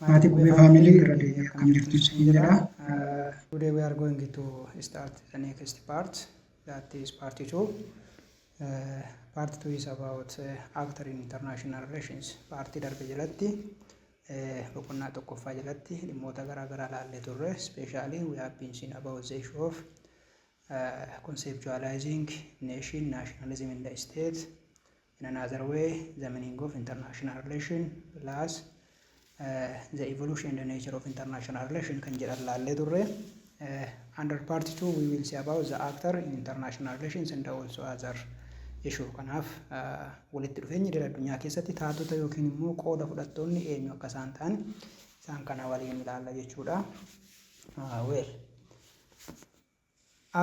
Maatii Qubee Family, irra deebi'ee akkam jirtu isiniin jedha. Today we are going to start the next part, that is part 2. Part 2 is about actor in international relations. Partii darbe jalatti, boqonnaa tokkoffaa jalatti dhimmoota garaa garaa laallee turre. Especially we have been seen about the issue of conceptualizing nation, nationalism in the state. In another way, the meaning of international relation plus the evolution and the nature of international relation kan jedhan laallee turre. Under part 2 we will see about the actor in international relations and also other issue. Kanaaf walitti dhufeenyi idil addunyaa keessatti taatota yookiin immoo qooda fudhattoonni eenyu akka isaan ta'an isaan kana waliin ilaalla jechuudha. Well,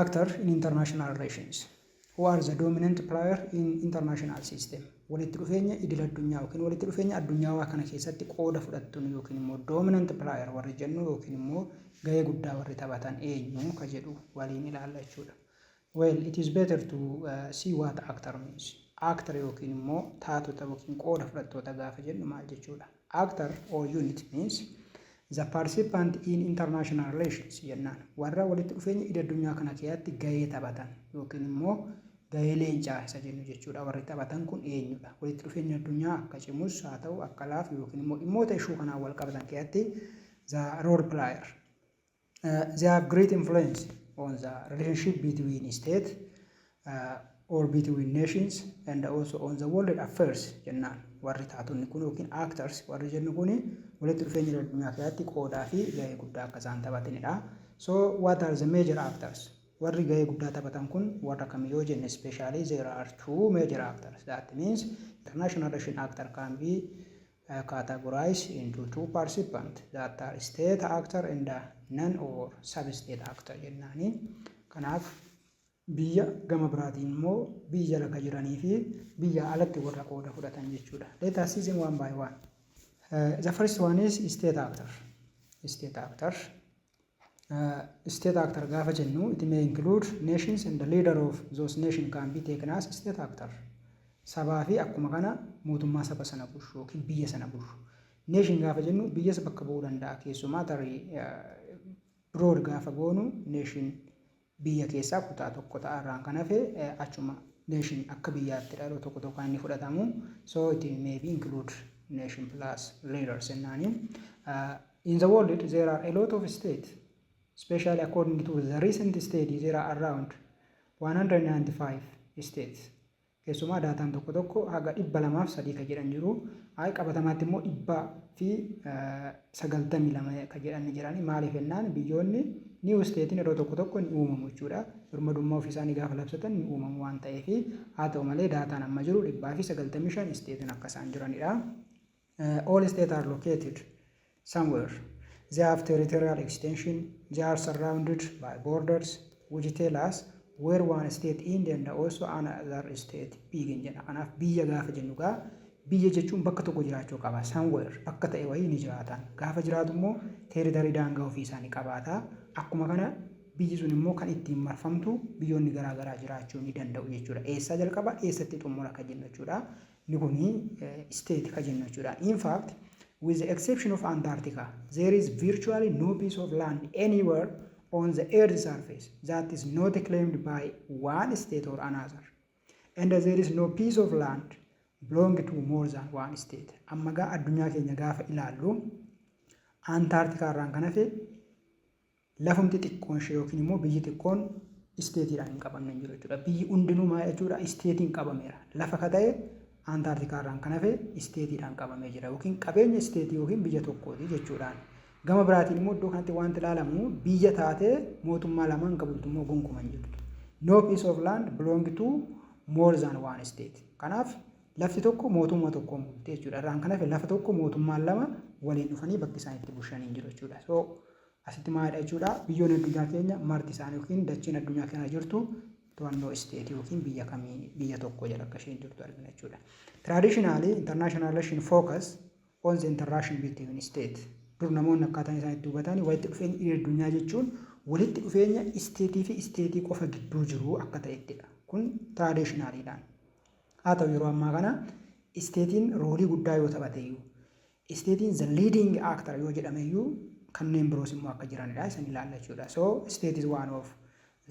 actor in international relations. Who are the dominant player in international system? Walitti dhufeenya idil addunyaa yookiin walitti dhufeenya addunyaawaa kana keessatti qooda fudhattuun yookiin immoo dominant player warri jennu yookiin immoo gahee guddaa warri taphatan eenyu ka jedhu waliin ilaalla jechuudha. Well, it is better to see what actor means. Actor yookiin immoo taatota yookiin qooda fudhattoota gaafa jennu maal jechuudha? Actor or unit means the participant in international relations jennaan. Warra walitti dhufeenya idil addunyaa kana keessatti gahee taphatan yookiin immoo gahee leencaa isa jennu jechuudha. Warri taphatan kun eenyudha? Walitti dhufeenya addunyaa akka cimus haa ta'u, akka laafu yookiin immoo dhimmoota ishuu kanaan wal qabatan keessatti the role player. They have great influence on the relationship between state or between nations and also on the world affairs jennaan. Warri taatonni kun yookiin actors warri jennu kun walitti dhufeenya addunyaa keessatti qoodaa fi gahee guddaa akka isaan taphatanidha. So what are the major actors? Warri gahee guddaa taphatan kun warra kam yoo jenne, especially there are two major actors. That means international relation actor can be categorized into two participants that are state actor and non or sub-state actor jennaani. Kanaaf biyya gama biraatiin immoo biyya jala kan jiranii fi biyya alatti warra qooda fudhatan jechuudha. Let us see them one by one. The first one is state actor. State actor. State actor gaafa jennu, it may include nations, and the leader of those nation can be taken as state actor. Sabaa fi akkuma kana mootummaa saba sana bulchu yookiin biyya sana bulchu. Nation gaafa jennu biyyas bakka bu'uu danda'a. Keessumaa tarii broad gaafa goonu nation biyya keessaa kutaa tokko ta'a irraan kan hafe achuma nation akka biyyaatti yeroo tokko tokko kan inni fudhatamu. So it may be include nation plus leaders jennaani. In the world there are a lot of states. Especially according to the recent study, there are around 195 states. Keessumaa daataan tokko tokko haga 203 ka jedhan jiru. Hayi, qabatamaatti immoo 192 ka jedhan ni jirani. Maaliif jennaan, biyyoonni new stateiin yeroo tokko tokko ni uumamu jechuudha. Birmadummaa ofii isaanii gaafa labsatan ni uumamu waan ta'eef, haa ta'u malee daataan amma jiru 195 stateiin akka isaan jiranidha. All states are located somewhere. They have territorial extension. They are surrounded by borders which tell us where one state end and also another state begin jedha. Kanaaf biyya gaafa jennu gaa, biyya jechuun bakka tokko jiraachuu qaba. Somewhere bakka ta'e wayii ni jiraatan. Gaafa jiraatu immoo territory daangaa ofii isaanii qabaata. Akkuma kana biyyi sun immoo kan ittiin marfamtu biyyoonni garaa garaa jiraachuu ni danda'u jechuudha. Eessaa jalqaba, eessatti xumura ka jennu jechuudha. Inni kuni state ka jennu jechuudha. In fact, with the exception of Antarctica, there is virtually no piece of land anywhere on the earth's surface that is not claimed by one state or another. And there is no piece of land belong to more than one state. Amma gaa addunyaa keenya gaafa ilaallu, Antaartikaa irraan kan hafe lafumti xiqqoon ishee yookiin immoo biyyi xiqqoon stateiidhaan hin qabamne hin jiru jechuudha. Biyyi hundinuu maal jechuudha? Stateiin qabameera. Lafa ka ta'e Antaartikaa irraan kan hafe stateiidhaan qabamee jira yookiin qabeenya stateii yookiin biyya tokkooti jechuudhaan. Gama biraatiin immoo iddoo kanatti wanti ilaalamu, biyya taatee mootummaa lamaan qabultu immoo gonkumaa hin jirtu. No piece of land belong to more than one state. Kanaaf lafti tokko mootummaa tokkoon bulti jechuudha. Irraan kan hafe lafa tokko mootummaan lama waliin dhufanii bakki isaan itti bulchan hin jiru jechuudha. So asitti maalidha jechuudha? Biyyoonni addunyaa keenya marti isaanii yookiin dacheen addunyaa kana jirtu to'annoo stateii yookiin biyya kamii, biyya tokko jala akka isheen jirtu argina jechuudha. Traditionally, international relation focus on the interaction between state. Dur namoonni akkaataan isaan itti hubatan walitti dhufeenya addunyaa jechuun walitti dhufeenya stateii fi stateii qofa gidduu jiru akka ta'ettidha. Kun traditionaliidhaan. Haa ta'u, yeroo ammaa kana stateiin roleii guddaa yoo taphate iyyuu Stateiin the leading actor yoo jedhame iyyuu, kanneen biroos immoo akka jiranidha isan ilaalla jechuudha. So state is one of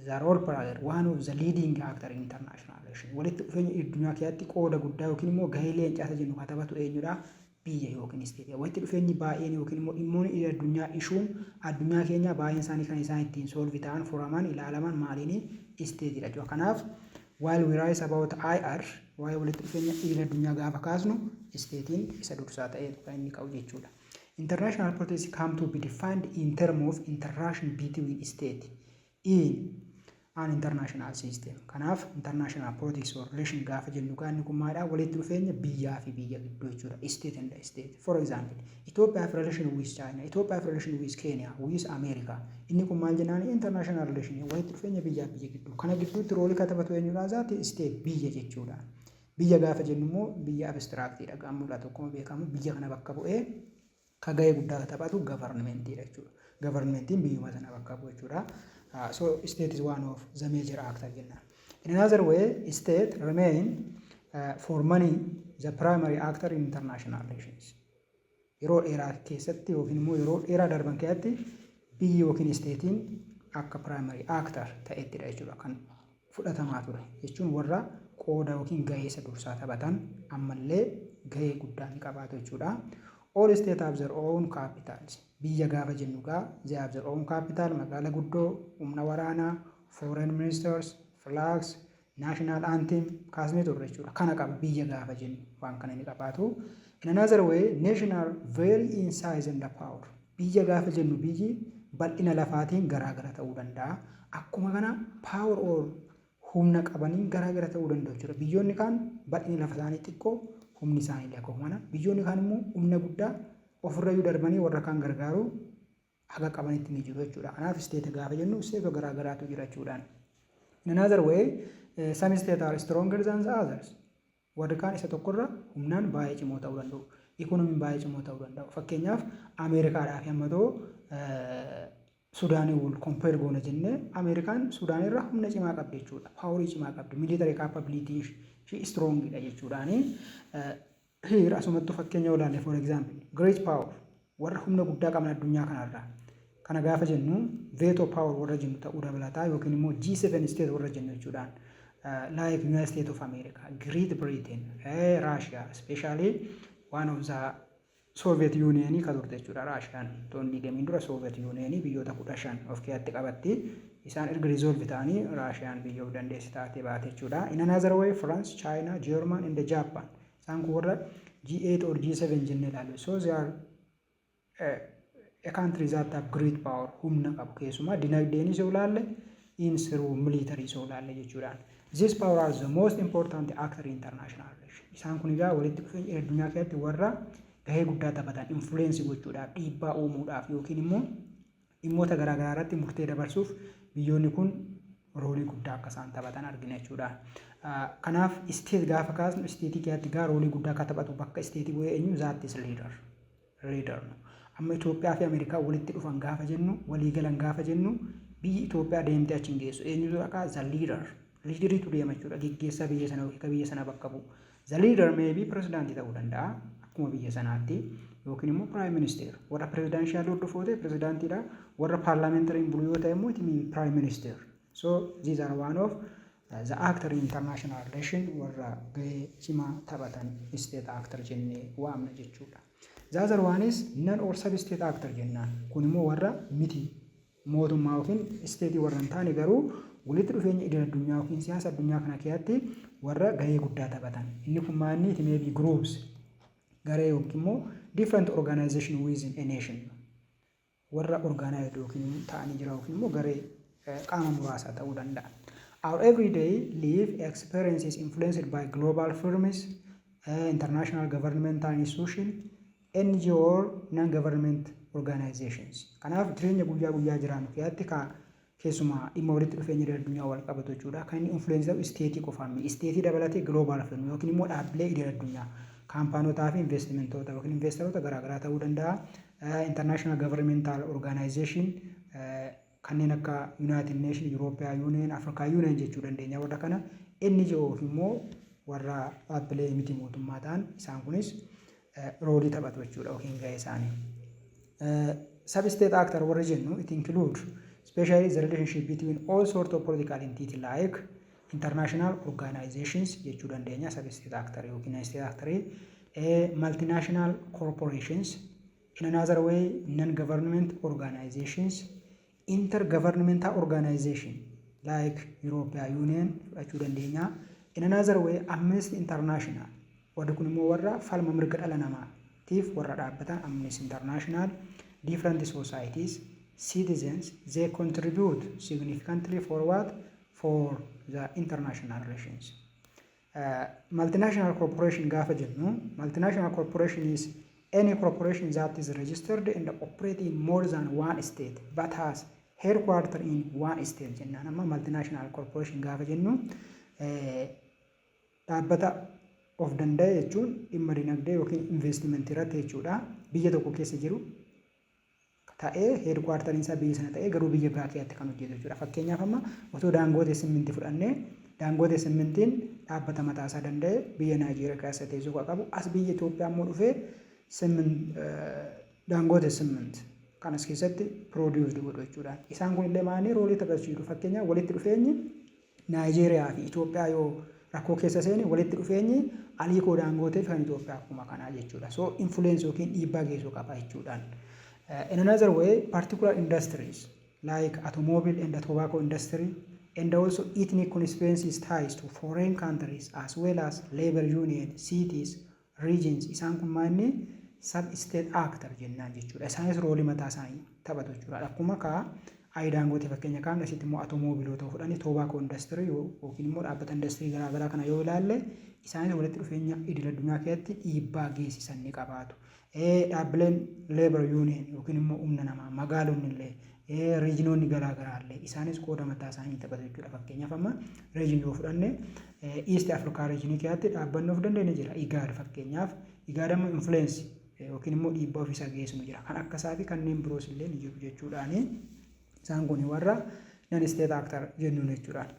the role player, one of the leading actor in international relation. Walitti dhufeenya addunyaa keessatti qooda guddaa yookiin immoo gahee leencaa isa jennu kan taphatu eenyudha? Biyya yookiin state. Walitti dhufeenyi baay'een yookiin immoo dhimmoonni addunyaa ishuun addunyaa keenya baay'een isaanii kan isaan ittiin solve ta'an, furaman, ilaalaman maaliini? Stateidha jechuudha. Kanaaf while we rise about IR, waa'ee walitti dhufeenya idil addunyaa gaafa kaasnu, stateiin isa dursaa ta'eetu kan inni ka'u jechuudha. International politics come to be defined in terms of interaction between state in an international system. Kanaaf international politics or relation gaafa jennu gaanni kun maalidha? Walitti dhufeenya biyyaa fi biyya gidduu jechuudha. State and state. For example, Ethiopia have relation with China, Ethiopia have relation with Kenya, with America. Inni kun maal jennaan? International relation, walitti dhufeenya biyyaa fi biyya gidduu. Kana gidduutti roleii kan taphatu eenyudha? Zaati state, biyya jechuudha. Biyya gaafa jennu immoo biyya abstractiidha. Kan mul'atu akkuma beekamu biyya kana bakka bu'ee ka gahee guddaa ka taphatu governmentiidha jechuudha. Governmentiin biyyuma sana bakka bu'u jechuudha. So state is one of the major actor jenna. In another way, state remain for many the primary actor in international relations. Yeroo dheeraa keessatti yookiin immoo yeroo dheeraa darban keessatti biyyi yookiin stateiin akka primary actor ta'ettidha jechuudha kan fudhatamaa ture. Jechuun warra qooda yookiin gahee isa dursaa taphatan ammallee gahee guddaa ni qabaatu jechuudha. All states have their own capitals. Biyya gaafa jennu gaa they have their own capital, magaala guddoo, humna waraanaa, foreign ministers, flags, national anthem kaasnee turre jechuudha. Kana qaba biyya gaafa jennu, waan kana ni qabaatu. In another way, national vary in size and power. Biyya gaafa jennu biyyi bal'ina lafaatiin garaagara ta'uu danda'a. Akkuma kana power or humna qabaniin garaagara ta'uu danda'u jechuudha. Biyyoonni kaan bal'inni lafa isaanii xiqqoo, humni isaanii illee akkuma kana. Biyyoonni kaan immoo humna guddaa ofirrayyuu darbanii warra kaan gargaaru haga qabanitti ni jiru jechuudha. Kanaaf state gaafa jennu state garaagaraatu jira jechuudhaan. In another way, some states are stronger than the others. Warri kaan isa tokkorra humnaan baay'ee cimoo ta'uu danda'u. Ikoonomiin baay'ee cimoo ta'uu danda'u. Fakkeenyaaf, Ameerikaadhaa fi amma ta'u Sudaanii wal compare goona jennee, Ameerikaan Sudaanirra humna cimaa qabdi jechuudha. Powerii cimaa qabdi. Military capability ishee strongidha jechuudhaani. Here asumattuu fakkeenya yoo ilaalle, for example, great power, warra humna guddaa qaban addunyaa kanarraa. Kana gaafa jennu veto power warra jennu ta'uu dabalataa yookiin immoo G7 state warra jennu jechuudhaan. Like United States of America, Great Britain, Russia, especially one of the Soviet Union ka turte jechuudha. Raashiyaan toon diigamiin dura Soviet Union biyyoota 15 of keessatti qabatti. Isaan erga dissolve ta'anii Raashiyaan biyya of dandeessi taatee baate jechuudha. In another way, France, China, German and Japan. Isaan kun warra G8 or G7 jennee ilaallu. So they are a country that have great power, humna qabu, keessumaa dinagdeenis yoo ilaalle, in through military yoo ilaalle jechuudhaan. This power are the most important actor in international relation. Isaan kun egaa walitti dhufeenya addunyaa keessatti warra gahee guddaa taphatan, influence gochuudhaaf, dhiibbaa uumuudhaaf yookiin immoo dhimmoota garaagaraa irratti murtee dabarsuuf biyyoonni kun roleii guddaa akka isaan taphatan argina jechuudha. Kanaaf state gaafa kaasnu, stateii keessatti gaa roleii guddaa akka taphatu bakka stateii bu'ee eenyu? That is leader. Leader. Amma Itoophiyaa fi Ameerikaa walitti dhufan gaafa jennu, walii galan gaafa jennu, biyyi Itoophiyaa deemtee achi hin geessu. Eenyutu dhaqaa? The leader. Leaderiitu deema jechuudha. Geggeessaa biyya sana yookiin biyya sana bakka bu'u. The leader may be pirezidaantii ta'uu danda'a akkuma biyya sanaatti, yookiin immoo prime minister. Warra presidential hordofoo ta'e pirezidaantiidha. Warra parliamentaryiin bulu yoo ta'e immoo it mean prime minister. So these are one of the actor in international relation, warra gahee cimaa taphatan state actor jennee waamna jechuudha. The other one is non or sub state actor jennaan. Kun immoo warra miti mootummaa yookiin stateii warra hin taane, garuu walitti dhufeenya idil addunyaa yookiin siyaasa addunyaa kana keessatti warra gahee guddaa taphatan. Inni kun maanni? It may be groups, garee yookiin immoo different organization within a nation, warra organized yookiin ta'anii jira yookiin immoo garee qaama muraasaa ta'uu danda'a. Our everyday life experience is influenced by global firms, international governmental institution, NGO or non-government organizations. Kanaaf jireenya guyyaa guyyaa jiraannu keessatti ka keessumaa dhimma walitti dhufeenya addunyaa wal qabatu jechuudha. Kan inni influence ta'u stateii qofaan miti. Stateii dabalatee global firm yookiin immoo dhaabbilee idil addunyaa, kaampaanotaa fi investmentoota yookiin investoroota garaagaraa ta'uu danda'a. International governmental organization kanneen akka United Nation, European Union, African Union jechuu dandeenya warra kana. NGO immoo warra dhaabbilee miti mootummaa ta'an, isaan kunis Roleii taphatu jechuudha yookiin gahee isaanii. Sub-state actor warri jennu, it include especially the relationship between all sort of political entity like international organizations jechuu dandeenya sub-state actor yookiin state actor, multinational corporations, in another way non-government organizations, intergovernmental organization like European Union fudhachuu dandeenya. In another way, Amnesty International, warri kun immoo warra falma mirga dhala namaatiif warra dhaabbatan Amnesty International, different societies, citizens, they contribute significantly for what? For the international relations. Multinational corporation gaafa jennu, multinational corporation is any corporation that is registered and operate in more than one state but has headquarter in one state jennaan. Amma multinational corporation gaafa jennu, dhaabbata of danda'e jechuun dhimma dinagdee yookiin investimentii irratti jechuudha. Biyya tokko keessa jiru ta'ee, headquarteriin isaa biyya sana ta'ee, garuu biyya biraa keessatti kan hojjetu jechuudha. Fakkeenyaaf, amma otoo Daangootee Simmintii fudhannee, Daangootee Simmintiin dhaabbata mataa isaa danda'e biyya Naayijeeriyaa keessa teessoo qabu, as biyya Itoophiyaa immoo dhufee Daangootee Simmint kan as keessatti produced godhu jechuudha. Isaan kun illee maanii roleii taphachiisu. Fakkeenyaaf, walitti dhufeenyi Naayijeeriyaa fi Itoophiyaa yoo rakkoo keessa seene, walitti dhufeenyi Aliikoo Daangootee fi kan Itoophiyaa akkuma kanaa jechuudha. So influence yookiin dhiibbaa geessuu qaba jechuudhaan. In another way, particular industries like automobile and the tobacco industry and also ethnic constituencies ties to foreign countries as well as labor union, cities, regions, isaan kun maanni sub state actor jennaan jechuudha. Isaanis roleii mataa isaanii taphatu jechuudha. Akkuma kaa ayi Daangootee fakkeenya kaafne, asitti immoo automobileoota fudhanii, tobacco industry yookiin immoo dhaabbata industirii garaagaraa kana yoo ilaalle, isaanis walitti dhufeenya idil addunyaa keessatti dhiibbaa geessisan ni qabaatu. Dhaabbileen labor union yookiin immoo humna namaa, magaalonni illee, regionoonni garaagaraa illee isaanis qooda mataa isaanii taphatu jechuudha. Fakkeenyaaf, amma region yoo fudhanne, East Africa regionii keessatti dhaabbanni of dandeenye jira. IGAD fakkeenyaaf, IGAD amma influence yookiin immoo dhiibbaa ofiisaa geessu jira. Kan akkasaa fi kanneen biroos illee ni jiru jechuudhaani. Isaan kun warra non state actor jennuun jechuudhaan.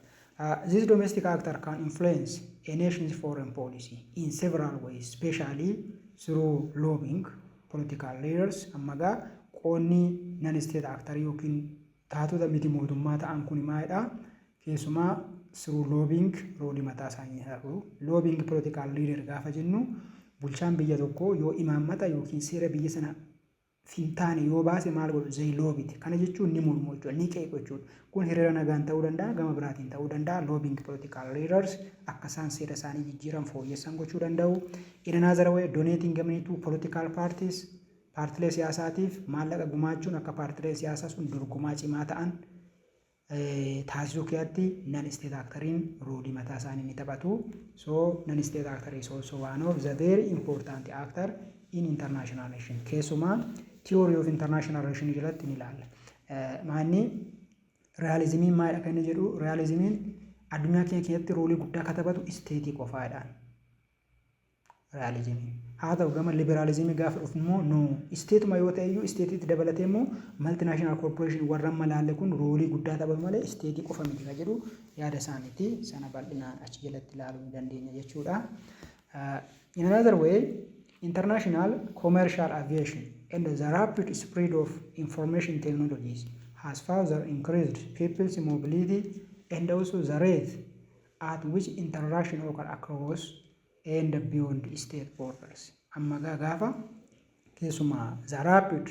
This domestic actor can influence a nation's foreign policy in several ways, especially through lobbying political leaders. Amma gaa qoonni non state actor yookiin taatota miti mootummaa ta'an kun maalidha? Keessumaa through lobbying roleii mataa isaanii ta'u. Lobbying political leader gaafa jennu, bulchaan biyya tokkoo yoo imaammata yookiin seera biyya sana fintaane yoo baase maal godhu? They lobby it. Kana jechuun ni mormu jechuudha, ni qeequ jechuudha. Kun hiriira nagaan ta'uu danda'a, gama biraatiin ta'uu danda'a. Lobbying political leaders akka isaan seera isaanii jijjiiran, fooyyessan gochuu danda'u. In another way, donating money to political parties, paartilee siyaasaatiif maallaqa gumaachuun akka paartilee siyaasaa sun dorgomaa cimaa ta'an taasisuu keessatti non state actoriin roleii mataa isaanii ni taphatu. So non state actor is also one of the very important actor in international relation. Keessumaa theory of international relation jalatti ni ilaalla. Maanni realismiin maalidha kan inni jedhu? Realismiin addunyaa keenya keessatti roleii guddaa akka taphatu stateii qofaadhaan. Realismiin. Haa ta'u, gama liberalismii gaafa dhufu immoo, no, stateuma yoo ta'e iyyuu, stateitti dabalatee immoo multinational corporation warra amma laalle kun roleii guddaa taphatu malee stateii qofa miti kan jedhu yaada isaaniiti. Sana bal'inaan achi jalatti ilaaluu ni dandeenya jechuudha. In another way, international commercial aviation and the rapid spread of information technologies has further increased people's mobility and also the rate at which interaction occur across and beyond state borders. Amma gaafa keessumaa the rapid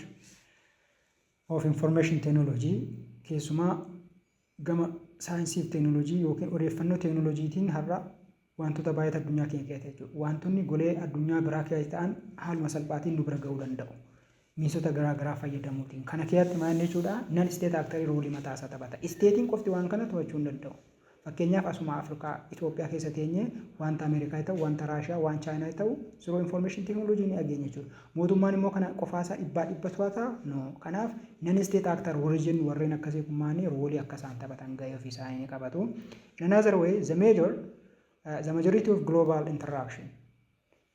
of information technology, keessumaa gama saayinsii fi teeknooloojii yookiin odeeffannoo teeknooloojiitiin har'a wantoota baay'eetu addunyaa keenya keessa jechuudha. Wantoonni golee addunyaa biraa keessa ta'an haaluma salphaatiin nu bira ga'uu danda'u. Miisota garaa garaa fayyadamuutiin. Kana keessatti maal jechuudha? Non state actorii roleii mataa isaa taphata. Stateiin qofti waan kana to'achuu hin danda'u. Fakkeenyaaf, asuma Afrikaa, Itoophiyaa keessa teenyee wanta Ameerikaa ta'u, wanta Raashiyaa, waan Chaayinaa ta'u through information technology ni dhageenya jechuudha. Mootummaan immoo kana qofaasaa dhibbaa dhibba to'ata? No. Kanaaf non state actor warri jennu warreen akkasii kun maanii roleii akka isaan taphatan gahee ofii isaanii ni qabatu. In another way, the majority of global interaction,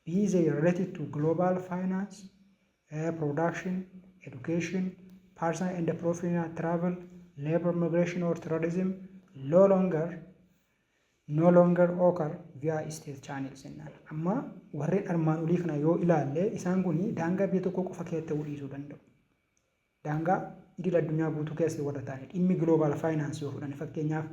be they related to global finance, production, education, personal and professional travel, labor migration or terrorism, no longer No longer occur via state channels jennaan. Amma warreen armaan olii kana yoo ilaalle, isaan kun daangaa biyya tokko qofa keessatti ta'uu dhiisuu danda'u. Daangaa idil addunyaa guutuu keessatti warra ta'ani. Dhimmi global finance yoo fudhanne, fakkeenyaaf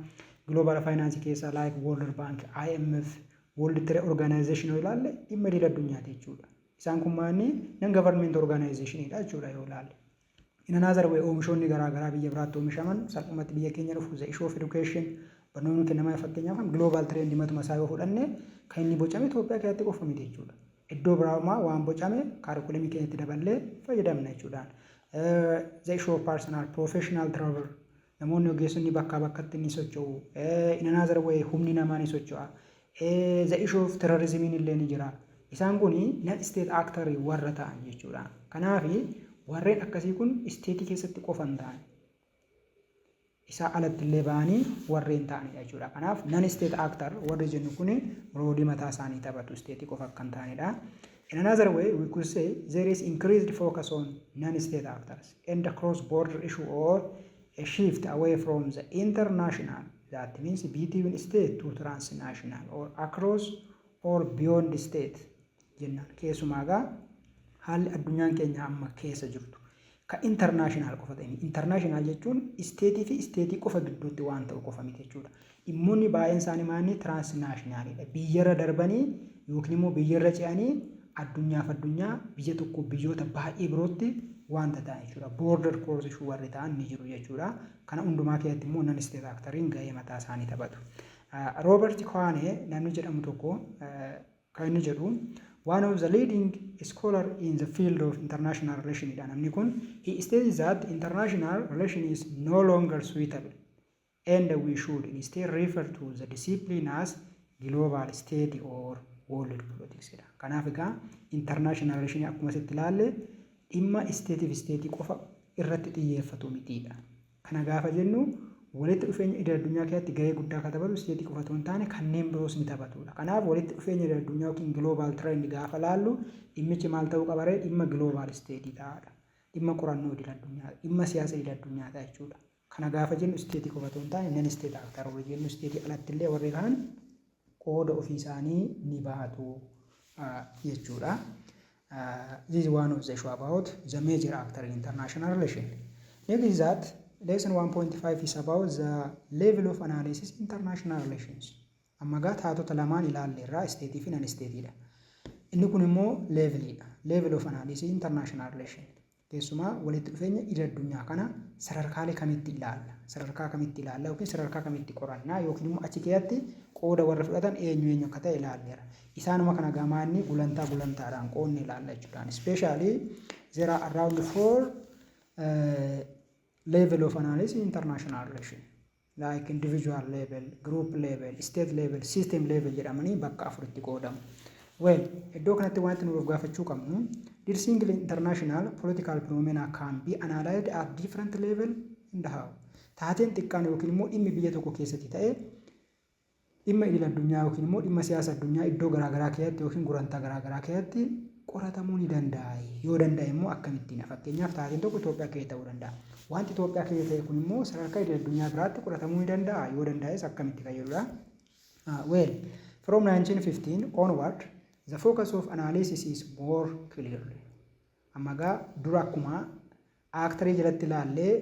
global finance keessaa like World Bank, IMF, World Trade Organization yoo ilaalle, dhimma idil addunyaati jechuudha. Isaan kun maanni non government organizationidha jechuudha yoo ilaalle. In another way, oomishoonni garaa garaa biyya biraatti oomishaman salphumatti biyya keenya dhufu. The issue of education, barnoonni kennaman, fakkeenyaaf global trend matuma isaa yoo fudhanne, kan inni bocame Itoophiyaa keessatti qofa miti jechuudha. Iddoo biraamaa waan bocame curriculumii keenyatti daballee fayyadamna jechuudhaan. The issue of personal professional travel, namoonni ogeessonni bakkaa bakkatti ni socho'u. In another way, humni namaa ni socho'a. The issue of terrorismiin illee ni jira. Isaan kun non state actor warra ta'an jechuudha. Kanaaf warreen akkasii kun stateii keessatti qofa hin ta'an. Isaa alatti illee ba'anii warreen ta'anidha jechuudha. Kanaaf non state actor warri jennu kun roleii mataa isaanii taphatu, stateii qofa akka hin taanedha. In another way, we could say there is increased focus on non-state actors and the cross-border issue or a shift away from the international, that means between state, to transnational or across or beyond state jennaan. Keessumaa egaa haalli addunyaan keenya amma keessa jirtu ka international qofa ta'e, international jechuun stateii fi stateii qofa gidduutti waan ta'u qofa miti jechuudha. Dhimmoonni baay'een isaanii maanni transnationalidha. Biyyarra darbanii yookiin immoo biyyarra ce'anii addunyaaf addunyaa, biyya tokko biyyoota baay'ee birootti wanta ta'an jechuudha. Border cross issue warri ta'an ni jiru jechuudha. Kana hundumaa keessatti immoo non state actoriin gahee mataa isaanii taphatu. Robert Cohen namni jedhamu tokko kan inni jedhu, one of the leading scholar in the field of international relation dha namni kun. He states that international relation is no longer suitable and we should instead refer to the discipline as global state or world politics dha. Kanaaf egaa international relation akkuma asitti ilaalle dhimma stateii fi stateii qofa irratti xiyyeeffatu mitiidha. Kana gaafa jennu, walitti dhufeenya idil addunyaa keessatti gahee guddaa kan taphatu stateii qofa otoo hin taane kanneen biroos ni taphatudha. Kanaaf walitti dhufeenya idil addunyaa yookiin global trend gaafa laallu, dhimmichi maal ta'uu qaba ree? Dhimma global state ta'aadha. Dhimma qorannoo idil addunyaa, dhimma siyaasa idil addunyaa ta'a jechuudha. Kana gaafa jennu stateii qofa otoo hin taane non state actor warri jennu stateii alatti illee warri kaan qooda ofii isaanii ni bahatu jechuudha. This is one of the issue about the major actor in international relation. Next is that lesson 1.5 is about the level of analysis international relations. Amma gaa taatota lamaan ilaalle irraa, stateii fi non stateiidha. Inni kun immoo leveliidha. Level of analysis international relation. Keessumaa walitti dhufeenya idil addunyaa kana sadarkaalee kamitti ilaalla? Sadarkaa kamitti ilaalla yookiin sadarkaa kamitti qorannaa yookiin immoo achi keessatti qooda warra fudhatan eenyu eenyu akka ta'e ilaalleera. Isaanuma kana gamaanni gulantaa gulantaadhaan qoodne ilaalla jechuudhaan. Especially there are around four level of analysis international relation, like individual level, group level, state level, system level jedhamanii bakka afuritti qoodamu. Well, iddoo kanatti wanti nuuf gaafachuu qabnu, did single international political phenomena can be analyzed at different level and how? Taateen xiqqaan yookiin immoo dhimmi biyya tokko keessatti ta'e dhimma idil addunyaa yookiin immoo dhimma siyaasa addunyaa iddoo garaagaraa keessatti yookiin gulantaa garaagaraa keessatti qoratamuu ni danda'a. Yoo danda'e immoo akkamittiin? Fakkeenyaaf taateen tokko Itoophiyaa keessa ta'uu danda'a. Wanti Itoophiyaa keessa ta'e kun immoo sadarkaa idil addunyaa biraatti qoratamuu ni danda'a. Yoo danda'es akkamitti fayyadudha? Well, from 1915 onward, the focus of analysis is more clearly. Amma gaa dura akkuma actorii jalatti ilaallee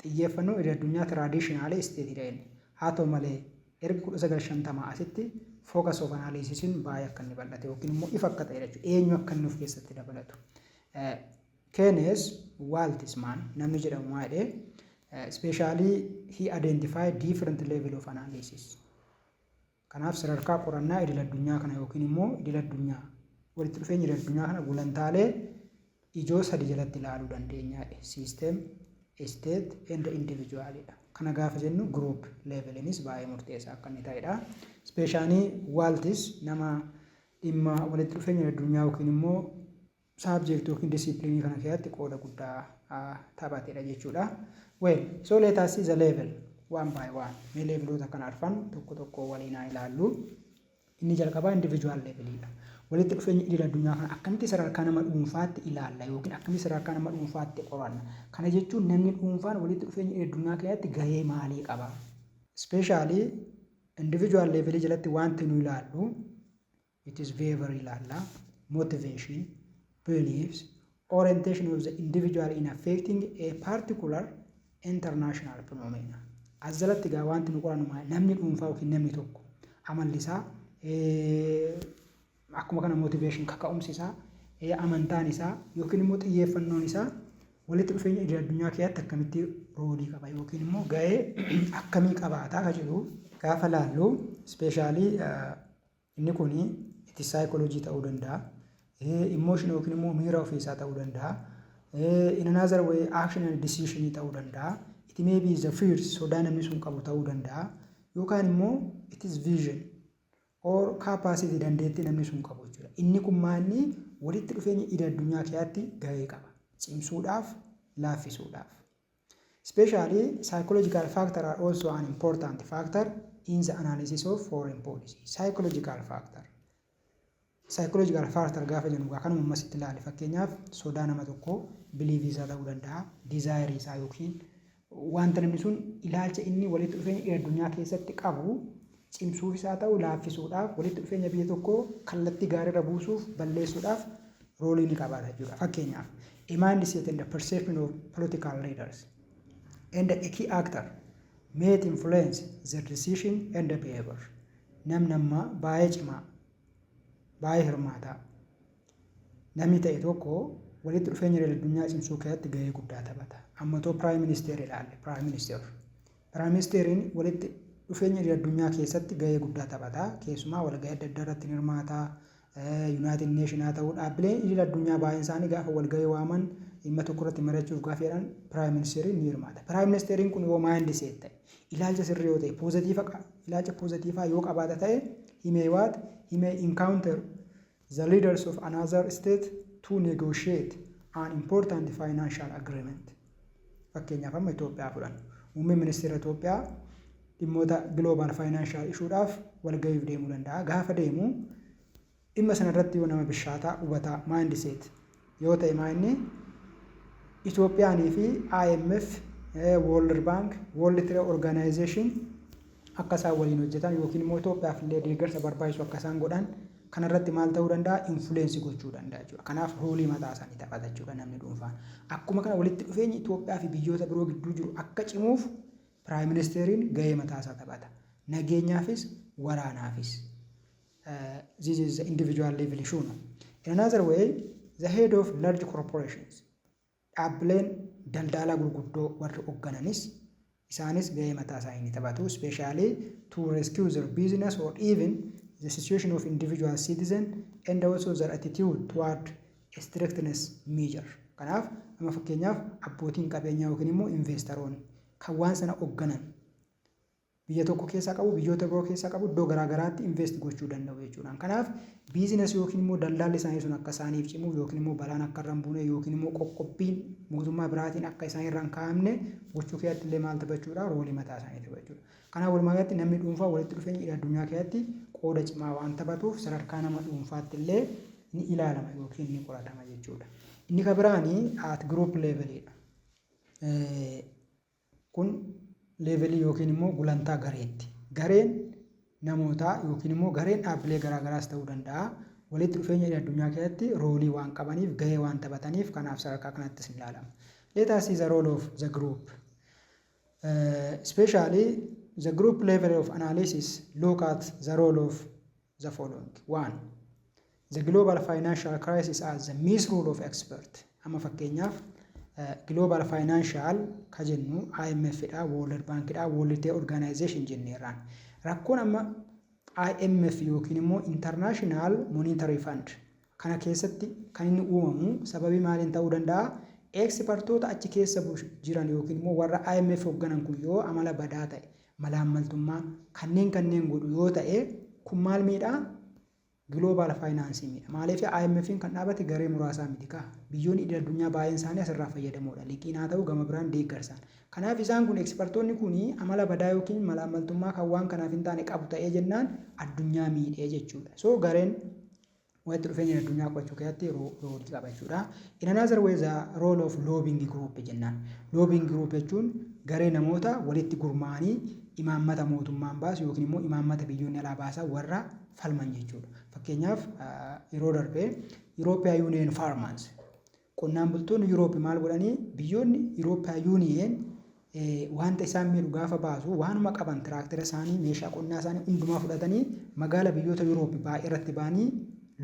xiyyeeffannoo idil addunyaa traditional stateiidha inni. Haa ta'u malee erga 1950 asitti focus of analysisiin baay'ee akka inni bal'ate yookiin immoo ifa akka ta'e jechuudha. Eenyu akka inni of keessatti dabalatu. Kenneth Waltz namni jedhamu maa jedhee, especially he identified different level of analysis. Kanaaf sadarkaa qorannaa idil addunyaa kana yookiin immoo idil addunyaa, walitti dhufeenya idil addunyaa kana gulantaalee ijoo sadi jalatti ilaaluu dandeenya. System, state and individualidha. Kana gaafa jennu group levelinis baay'ee murteessaa akka inni ta'edha. Especially Waltz nama dhimma walitti dhufeenya addunyaa yookiin immoo subject yookiin disciplineii kana keessatti qooda guddaa taphatedha jechuudha. Well, so let us see the level one by one. Mee leveloota kana arfan tokko tokko waliin haa ilaallu. Inni jalqabaa individual levelidha. Walitti dhufeenya idil addunyaa kana akkamitti sadarkaa nama dhuunfaatti ilaalla yookiin akkamitti sadarkaa nama dhuunfaatti qoranna? Kana jechuun namni dhuunfaan walitti dhufeenya idil addunyaa keessatti gahee maalii qaba? Especially Individual level jalatti wanti nu ilaallu, it is behavior ilaalla, motivation, beliefs, orientation of the individual in affecting a particular international phenomena. As jalatti egaa wanti nu qorannu maali? Namni dhuunfaa yookiin namni tokko amalli isaa, akkuma kana motivation, kaka'umsi isaa, amantaan isaa yookiin immoo xiyyeeffannoon isaa walitti dhufeenya idil addunyaa keessatti akkamitti role qaba yookiin immoo gahee akkamii qabaataa ka jedhu gaafa laallu, especially inni kun itti saayikooloojii ta'uu danda'a. Emotion yookiin immoo miira ofiisaa ta'uu danda'a. In another way, action and decision ta'uu danda'a. It may be the fears, sodaa namni sun qabu ta'uu danda'a. Yookaan immoo it is vision or capacity, dandeettii namni sun qabu jechuudha. Inni kun maanni walitti dhufeenya idil addunyaa keessatti gahee qaba. Cimsuudhaaf, laaffisuudhaaf. Especially psychological factor are also an important factor in the analysis of foreign policy. Psychological factor. Psychological factor gaafa jennu egaa kanuma ammasitti ilaali. Fakkeenyaaf sodaa nama tokkoo, belief isaa ta'uu danda'a, desire isaa yookiin wanta namni sun ilaalcha inni walitti dhufeenya idil addunyaa keessatti qabu cimsuuf isaa ta'u laaffisuudhaaf, walitti dhufeenya biyya tokkoo kallattii gaariirra buusuuf, balleessuudhaaf role ni qabaata jechuudha. Fakkeenyaaf, a mindset and the perception of political leaders and a key actor may influence their decision and the behavior. Namni amma baay'ee cimaa, baay'ee hirmaataa namni ta'e tokko walitti dhufeenya idil addunyaa cimsuu keessatti gahee guddaa taphata. Amma too prime minister ilaalle, prime minister. Prime ministeriin walitti dhufeenya idil addunyaa keessatti gahee guddaa taphata. Keessumaa walgahii adda addaa irratti ni hirmaata. United Nation haa ta'uu, dhaabbileen idil addunyaa baay'een isaanii gaafa walgahii waaman, dhimma tokko irratti mari'achuuf gaafa jedhan, prime ministeriin ni hirmaata. Prime ministeriin kun yoo mindset ta'e, ilaalcha sirrii yoo ta'e, positive, ilaalcha positive yoo qabaata ta'e, he may what? He may encounter the leaders of another state to negotiate an important financial agreement. Fakkeenyaaf amma Itoophiyaa fudhannu. Muummeen ministeera Itoophiyaa dhimmoota global financial issuedhaaf walgahiif deemuu danda'a. Gaafa deemu dhimma sana irratti yoo nama bishaataa, hubataa, mindset yoo ta'e, maa inni Itoophiyaanii fi IMF, World Bank, World Trade Organization akka isaan waliin hojjetan yookiin immoo Itoophiyaaf illee deeggarsa barbaachisu akka isaan godhan kanarratti maal ta'uu danda'a? Influence gochuu danda'a jechuudha. Kanaaf role mataa isaanii taphata jechuudha namni dhuunfaan. Akkuma kana walitti dhufeenyi Itoophiyaa fi biyyoota biroo gidduu jiru akka cimuuf prime ministeriin gahee mataa isaa taphata. Nageenyaafis, waraanaafis. This is the individual level issue. No? In another way, the head of large corporations, dhaabbileen daldalaa gurguddoo warri hooggananis, isaanis gahee mataa isaanii ni taphatu. Especially to rescue their business or even the situation of individual citizen and also their attitude toward strictness measure. Kanaaf amma fakkeenyaaf abbootiin qabeenyaa yookiin immoo investoroonni kan waan sana hoogganan biyya tokko keessaa qabu, biyyoota biroo keessaa qabu, iddoo garaa garaatti invest gochuu danda'u jechuudha. Kanaaf business yookiin immoo daldalli isaanii sun akka isaaniif cimuuf yookiin immoo balaan akka irra hin buune yookiin immoo qoqqobbiin mootummaa biraatiin akka isaan irra hin kaa'amne gochuu keessatti illee maal taphachuudha? Role mataa isaanii taphachuudha. Kanaaf walumaa galatti namni dhuunfaa walitti dhufeenya addunyaa keessatti qooda cimaa waan taphatuuf sadarkaa nama dhuunfaatti illee ni ilaalama yookiin ni qoratama jechuudha. Inni kan biraanii at group levelidha. Kun level yookiin immoo gulantaa gareetti. Gareen namootaa yookiin immoo gareen dhaabbilee garaagaraas ta'uu danda'a. Walitti dhufeenya addunyaa keessatti role waan qabaniif, gahee waan taphataniif, kanaaf sadarkaa kanattis ni ilaalama. Let us see the role of the group. Especially the group level of analysis look at the role of the following. One, the global financial crisis as the misrule of expert. Amma fakkeenyaaf global financial ka jennu IMF dha, World Bank dha, World Trade Organization jenneerraan. Rakkoon amma IMF yookiin immoo International Monetary Fund kana keessatti kan inni uumamu sababii maaliin ta'uu danda'a? Expertoota achi keessa jiran yookiin immoo warra IMF hoogganan kun yoo amala badaa ta'e, malaammaltummaa kanneen godhu yoo ta'e, kun maal miidhaa? Global finance miidha. Maaliif? IMF'n kan dhaabate garee muraasaa miti kaa. Biyyoonni idil addunyaa baay'een isaanii asirraa fayyadamoodha. Liqiin haa ta'u, gama biraan deeggarsaan. Kanaaf isaan kun, expertoonni kun, amala badaa yookiin malaammaltummaa kan waan kanaaf hin taane qabu ta'ee jennaan addunyaa miidhee jechuudha. So gareen walitti dhufeenya addunyaa qo'achuu keessatti role qaba jechuudha. In another way, the role of lobbying group jennaan. Lobbying group jechuun garee namoota walitti gurmaa'anii Imaammata mootummaan baasu yookiin immoo imaammata biyyoonni alaa baasan warra falman jechuudha. Fakkeenyaaf, yeroo darbee European Union Farmers, qonnaan bultoonni Yuuroop maal godhanii? Biyyoonni European Union wanta isaan miidhu gaafa baasu, waanuma qaban, tiraaktera isaanii, meeshaa qonnaa isaanii hundumaa fudhatanii magaala biyyoota Yuuroop baay'ee irratti ba'anii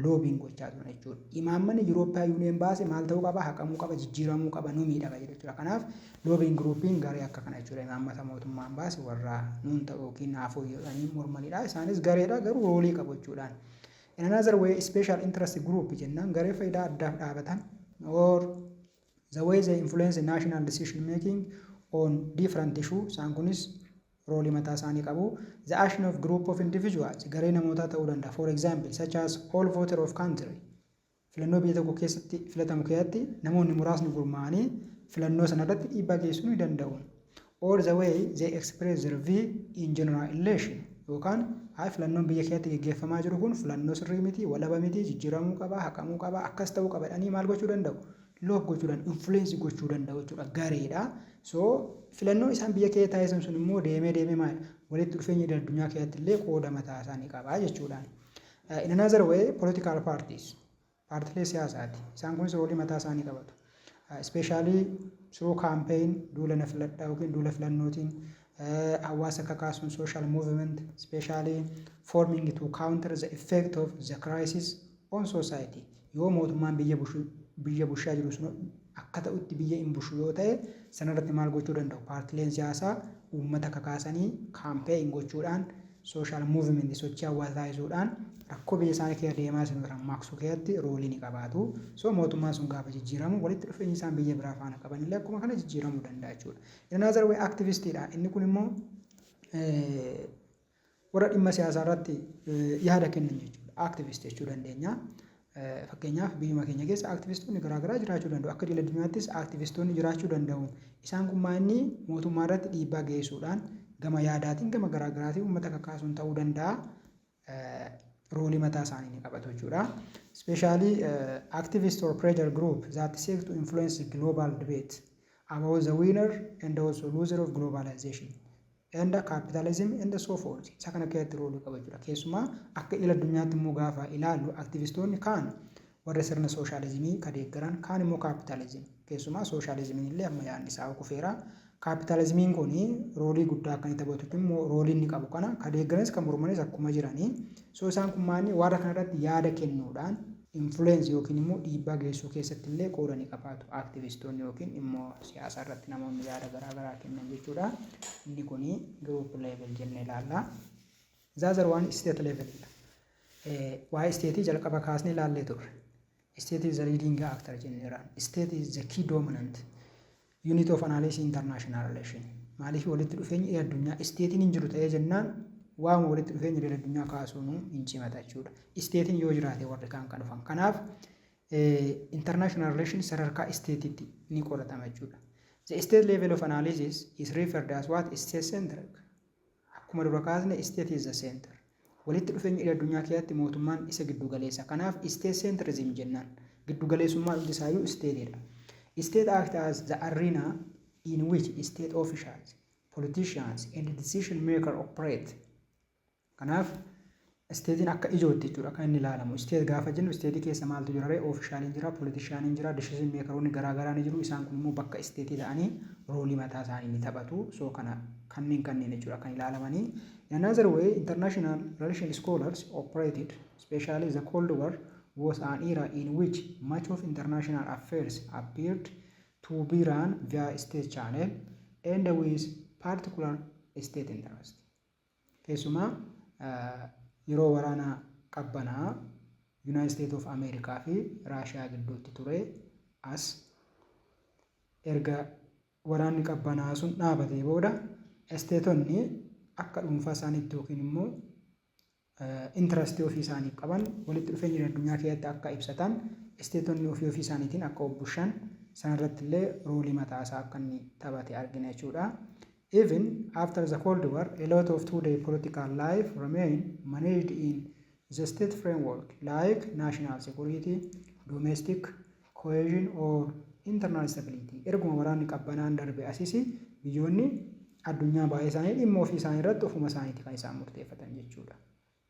lobbying gochaa turan jechuudha. Imaammanni European Union baase maal ta'uu qaba? Haqamuu qaba, jijjiiramuu qaba, nu miidhaga jechuudha. Kanaaf lobbying groupiin garee akka kana jechuudha. Imaammata mootummaan baase warra nuun ta'u yookiin naafoo jedhanii mormanidha. Isaanis gareedha, garuu roolii qabu jechuudhaan. In another way, special interest group jennaan garee faayidaa addaaf dhaabatan or the way they influence national decision making on different issue, isaan kunis roolii mataa isaanii qabu. The action of group of individuals, garee namootaa ta'uu danda'a. For example, such as all voter of country. Filannoo biyya tokko keessatti filatamu keessatti namoonni muraasni gurmaa'anii filannoo sanarratti dhiibbaa geessisuu ni danda'u. Or the way they express their view in general election, yookaan haa filannoon biyya keessatti geggeeffamaa jiru kun filannoo sirrii miti, walaba miti, jijjiiramuu qaba, haqamuu qaba, akkas ta'uu qaba jedhanii maal gochuu danda'u? Lobby gochuu danda'u, influence gochuu danda'u jechuudha gareedha. So filannoo isaan biyya keessa taasisan sun immoo deemee deemee maal walitti dhufeenya addunyaa keessatti illee qooda mataa isaanii qaba jechuudhaan. In another way, political parties, paartilee siyaasaati. Isaan kunis roolii mataa isaanii qabatu. Especially through campaign, duula na filadhaa yookiin duula filannootiin hawaasa kakaasuun, social movement, especially forming to counter the effect of the crisis on society. Yoo mootummaan biyya bushu biyya bushaa jiru sun akka ta'utti biyya hin bushu yoo ta'e, sanarratti maal gochuu danda'u? Paartileen siyaasaa uummata kakaasanii campaign gochuudhaan, social movement, sochii hawaasaa taasisuudhaan rakkoo biyya isaanii keessa deemaa jiru maqsuu keessatti roolii ni qabaatu. So mootummaan sun gaafa jijjiiramu walitti dhufeenyi isaan biyya biraa faana qaban illee akkuma kana jijjiiramuu danda'a jechuudha. In another way, activistiidha. Inni kun immoo warra dhimma siyaasaa irratti yaada kennan jechuudha. Activist jechuu dandeenya. Fakkeenyaaf, biyyuma keenya keessa aktivistoonni garaagaraa jiraachuu danda'u. Akka idil addunyaattis aktivistoonni jiraachuu danda'u. Isaan kun maal mootummaa irratti dhiibbaa geessuudhaan gama yaadaatiin, gama garaagaraatiin uummata kakaasuun ta'uu danda'a. Roolii mataa isaanii ni qabatu jechuudha. Especially activist or pressure group that seek to influence global debate about the winner and also loser of globalization and capitalism and so forth. Isa kana keessatti roolii qaba jechuudha. Keessumaa akka idil addunyaatti immoo gaafa ilaallu, aktivistoonni kaan warra sirna sooshaalizimii ka deeggaran, kaan immoo kaapitaalizimii. Keessumaa sooshaalizimiin illee amma yaadni isaa kufeera. Kaapitaalizimiin kun roolii guddaa akka inni taphatu immoo roolii inni qabu kana ka deeggaranis kan mormanis akkuma jiranii. So isaan kun maanni warra kanarratti yaada kennuudhaan influence yookiin immoo dhiibbaa geessuu keessatti illee qooda ni qabaatu aktivistoonni yookiin immoo siyaasa irratti namoonni yaada garaa garaa kennan jechuudha. Inni kun group level jennee ilaalla. The other one, state level. Waa'ee stateii jalqaba kaasnee ilaallee turre. State is the leading actor jenneerra. State is the key dominant unit of analysis international relation. Maaliif? Walitti dhufeenyi addunyaa stateiin hin jiru ta'ee jennaan waama walitti dhufeenya idil addunyaa kaasuun hin cimata jechuudha. Stateiin yoo jiraate warri kaan kan dhufan. Kanaaf international relation sadarkaa stateiitti ni qoratama jechuudha. The state level of analysis is referred as what? State centric. Akkuma dura kaasne, state is the center. Walitti dhufeenya idil addunyaa keessatti mootummaan isa giddu galeessa. Kanaaf state centrism jennaan. Giddu galeessummaa hundi isaayyuu stateidha. State act as the arena in which state officials, politicians and decision maker operate. Kanaaf stateiin akka ijootti jechuudha kan inni ilaalamu. State gaafa jennu stateii keessa maaltu jira ree? Officialiin jira, politicianiin jira, decision makeroonni garaagaraa ni jiru. Isaan kun immoo bakka stateii ta'anii roolii mataa isaanii ni taphatu. So kana kanneen jechuudha kan ilaalamanii. In another way, international relation scholars operated, especially the Cold War was an era in which much of international affairs appeared to be run via state channel and with particular state interest. Keessumaa yeroo waraana qabbanaa United States of America fi Raashiyaa gidduutti ture, as erga waraanni qabbanaa sun dhaabatee booda stateonni akka dhuunfaa isaaniitti yookiin immoo interestii ofii isaaniif qaban walitti dhufeenya addunyaa keessatti akka ibsatan, stateonni ofii ofii isaaniitiin akka of bushan sanarratti illee roolii mataa isaa akka inni taphate argina jechuudha. Even after the Cold War, a lot of today political life remain managed in the state framework, like national security, domestic cohesion or internal stability. Erguma waraanni qabbanaan darbe asisi biyyoonni addunyaa baay'ee isaanii dhimma ofii isaanii irratti ofuma isaaniiti kan isaan murteeffatan jechuudha.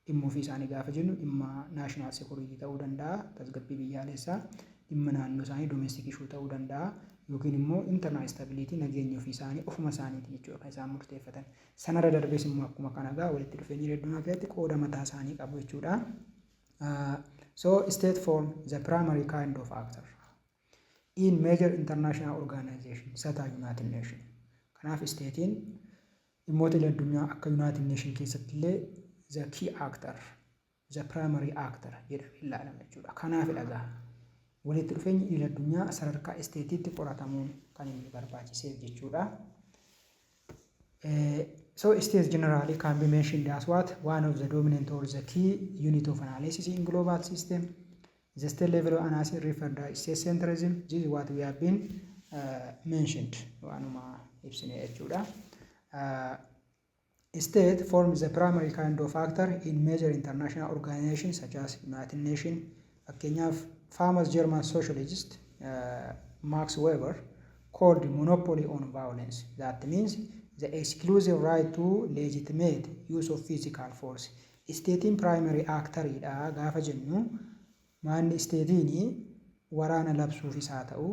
Dhimma ofii isaanii gaafa jennu dhimma national security ta'uu danda'a, tasgabbii biyyaalessaa, dhimma naannoo isaanii domestic issue ta'uu danda'a, yookiin immoo internal stability, nageenya ofii isaanii ofuma isaaniiti jechuudha kan isaan murteeffatan. Sanarra darbees immoo akkuma kana gaa walitti dhufeenyi addunyaa keessatti qooda mataa isaanii qabu jechuudha. So state form the primary kind of actor in major international organization such as United Nations. Kanaaf stateiin dhimmoota addunyaa akka United Nation keessatti illee the key actor, the primary actor jedhamee ilaalama jechuudha. Kanaaf dhagaa walitti dhufeenyi idil addunyaa sadarkaa stateiitti qoratamuun kan inni barbaachiseef jechuudha. So states generally can be mentioned as what? One of the dominant or the key unit of analysis in global system. The state level of analysis referred to state centrism. This is what we have been mentioned. Waanuma ibsine jechuudha. State forms the primary kind of actor in major international organizations such as United Nations. Fakkeenyaaf, famous German socialist Max Weber called monopoly on violence. That means the exclusive right to legitimate use of physical force. Stateiin primary actoridha gaafa jennu, maanni stateiin waraana labsuufis haa ta'u,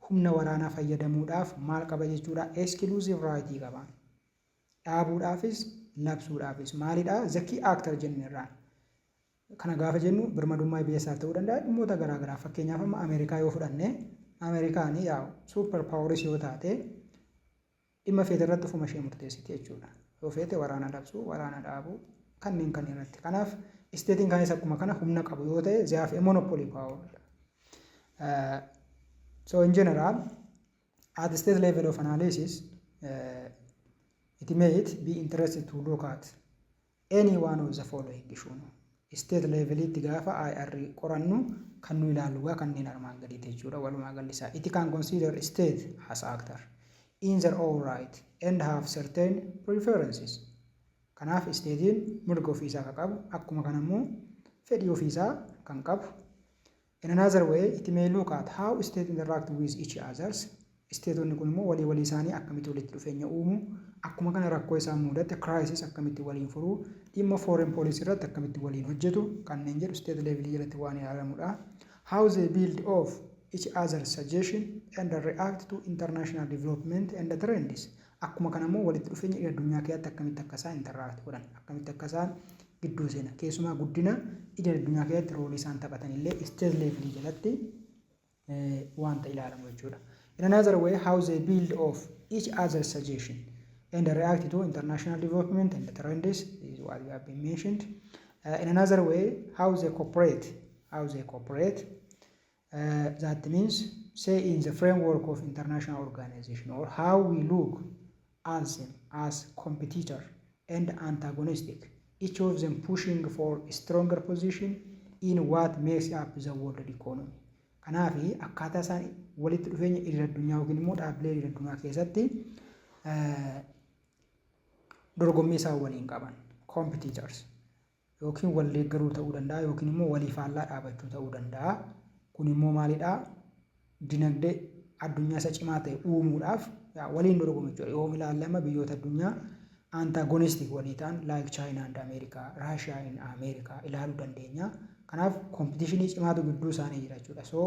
humna waraanaa fayyadamuudhaaf maal qaba jechuudha? Exclusive right qaba. Dhaabuudhaafis labsuudhaafis maalidha? The key actor jennerraan. Kana gaafa jennu birmadummaa biyya isaaf ta'uu danda'a, dhimmoota garaa garaa. Fakkeenyaaf, amma Ameerikaa yoo fudhanne, Ameerikaan yaa super poweris yoo taate, dhimma feete irratti ofuma ishee murteessiti jechuudha. Yoo feete waraana labsuu, waraana dhaabuu, kanneen kan irratti. Kanaaf stateiin kanis akkuma kana humna qabu yoo ta'e, they have a monopoly power. So in general, at the state level of analysis, it may be interested to look at any one of the following issue. State levelitti gaafa IR qorannu kan nu ilaallu gaa kanneen armaan gadiiti jechuudha walumaa galli isaa. It can consider state as actor in their own right and have certain preferences. Kanaaf stateiin mirga ofiisaa kan qabu, akkuma kana immoo fedhii ofiisaa kan qabu. In another way, it may look at how state interact with each others. Stateonni kun immoo walii walii isaanii akkamitti walitti dhufeenya uumu, akkuma kana rakkoo isaan mudate, crisis, akkamitti waliin furuu, dhimma foreign policy irratti akkamitti waliin hojjetu kanneen jedhu state level jalatti waan ilaalamudha. How they build off each other's suggestion and react to international development and trends. Akkuma kana immoo walitti dhufeenya addunyaa keessatti akkamitti akka isaan interact godhan, akkamitti akka isaan gidduu seenan, keessumaa guddina idil addunyaa keessatti roleii isaan taphatan illee state level jalatti wanta ilaalamu jechuudha. In another way, how they build off each other's suggestion and react to international development and trends is what we have been mentioned. In another way, how they cooperate. That means, say, in the framework of international organization, or how we look at them as competitor and antagonistic, each of them pushing for a stronger position in what makes up the world economy. Kanaaf akkaataa isaan walitti dhufeenya idil addunyaa yookiin immoo dhaabbilee idil addunyaa keessatti dorgommii isaan waliin qaban, competitors, yookiin wal deeggaruu ta'uu danda'a, yookiin immoo walii faallaa dhaabachuu ta'uu danda'a. Kun immoo maalidhaa? Dinagdee addunyaa isa cimaa ta'e uumuudhaaf waliin dorgomu jechuudha. Yoo ilaalle, biyyoota addunyaa antagonistic walii ta'an like China and America, Russia and America ilaaluu dandeenya. Kanaaf competitionii cimaatu gidduu isaanii jira jechuudha. So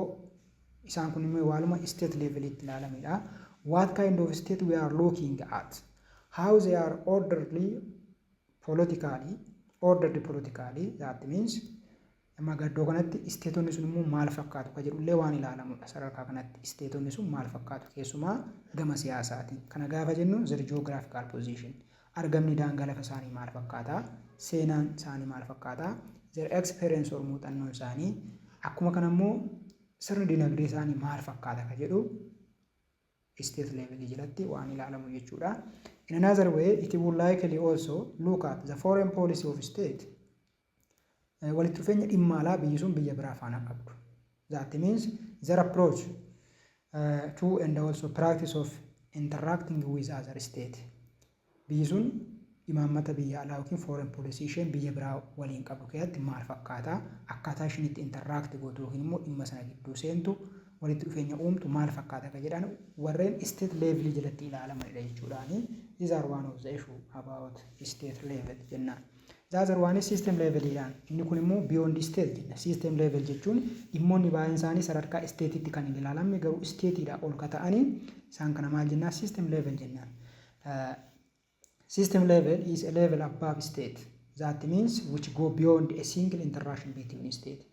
isaan kun immoo waaluma state levelitti ilaalamedha. What kind of state we are looking at? How they are orderly politically, ordered politically, that means amma gaddoo kanatti stateonni sun immoo maal fakkaatu ka jedhullee waan ilaalamudha. Sadarkaa kanatti stateonni sun maal fakkaatu, keessumaa gama siyaasaatiin. Kana gaafa jennu, their geographical position, argamni daangaa lafa isaanii maal fakkaata, seenaan isaanii maal fakkaata, their experience or muuxannoon isaanii, akkuma kana immoo sirni dinagdee isaanii maal fakkaata ka jedhu state level jalatti waan ilaalamu jechuudha. In another way, it will likely also look at the foreign policy of state. Walitti dhufeenya dhimma alaa biyyi sun biyya biraa faana qabdu. That means their approach to and also practice of interacting with other state. Biyyi sun imaammata biyya alaa yookiin foreign policy isheen biyya biraa waliin qabdu keessatti maal fakkaata? Akkaataa isheen itti interact gootu yookiin immoo dhimma sana gidduu seentu walitti dhufeenya uumtu maal fakkaata kan jedhan warreen state level jalatti ilaalamanidha jechuudhaani. These are one of the issue about state level jennaan. The other one is system level jedhaan. Inni kun immoo beyond state jenna. System level jechuun dhimmoonni baay'een isaanii sadarkaa stateitti kan hin ilaalamne, garuu stateiidhaa ol ka ta'anii, isaan kana maal jennaan? System level jennaan. System level is a level above state. That means which go beyond a single interaction between state.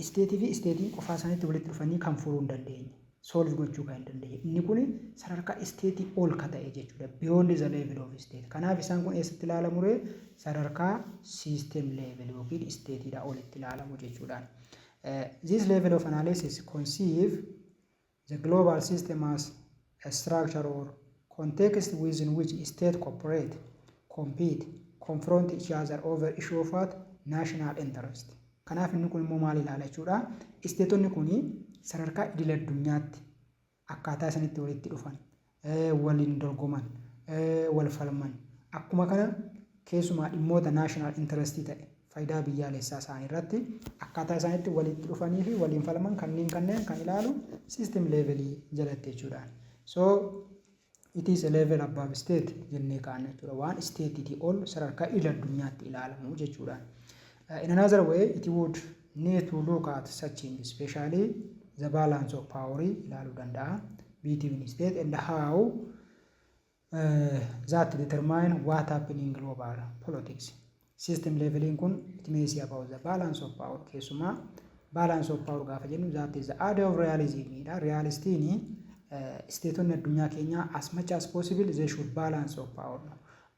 Stateii fi stateiin qofaa isaaniitti walitti dhufanii kan furuu hin dandeenye. Solve gochuu kan hin dandeenye. Inni kun sadarkaa stateii ol ka ta'e jechuudha. Beyond the level of state. Kanaaf isaan kun eessatti ilaalamu ree? Sadarkaa system level yookiin stateiidhaa olitti ilaalamu jechuudhaan. This level of analysis conceive the global system as a structure or context within which state cooperate, compete, confront each other over issue of what? National interest. Kanaaf inni kun immoo maal ilaala jechuudha? Stateonni kun sadarkaa idil addunyaatti akkaataa isanitti walitti dhufan, waliin dorgoman, wal falman. Akkuma kana keessumaa dhimmoota national interest ta'e, faayidaa biyyaalessaa isaanii irratti akkaataa isaanitti walitti dhufanii fi waliin falman kanneen kan ilaalu system levelii jalatti jechuudha. So it is a level above state jennee kaa'anna jechuudha. Waan stateiitii ol sadarkaa idil addunyaatti ilaalamu jechuudha. In another way, it would need to look at such things, especially the balance of power ilaaluu danda'a between state and how that determine what happen in global politics. System leveliin kun it may see about the balance of power. Keessumaa balance of power gaafa jennu, that is the idea of realism dha. Realistiin stateonni addunyaa keenyaa as much as possible they should balance of power.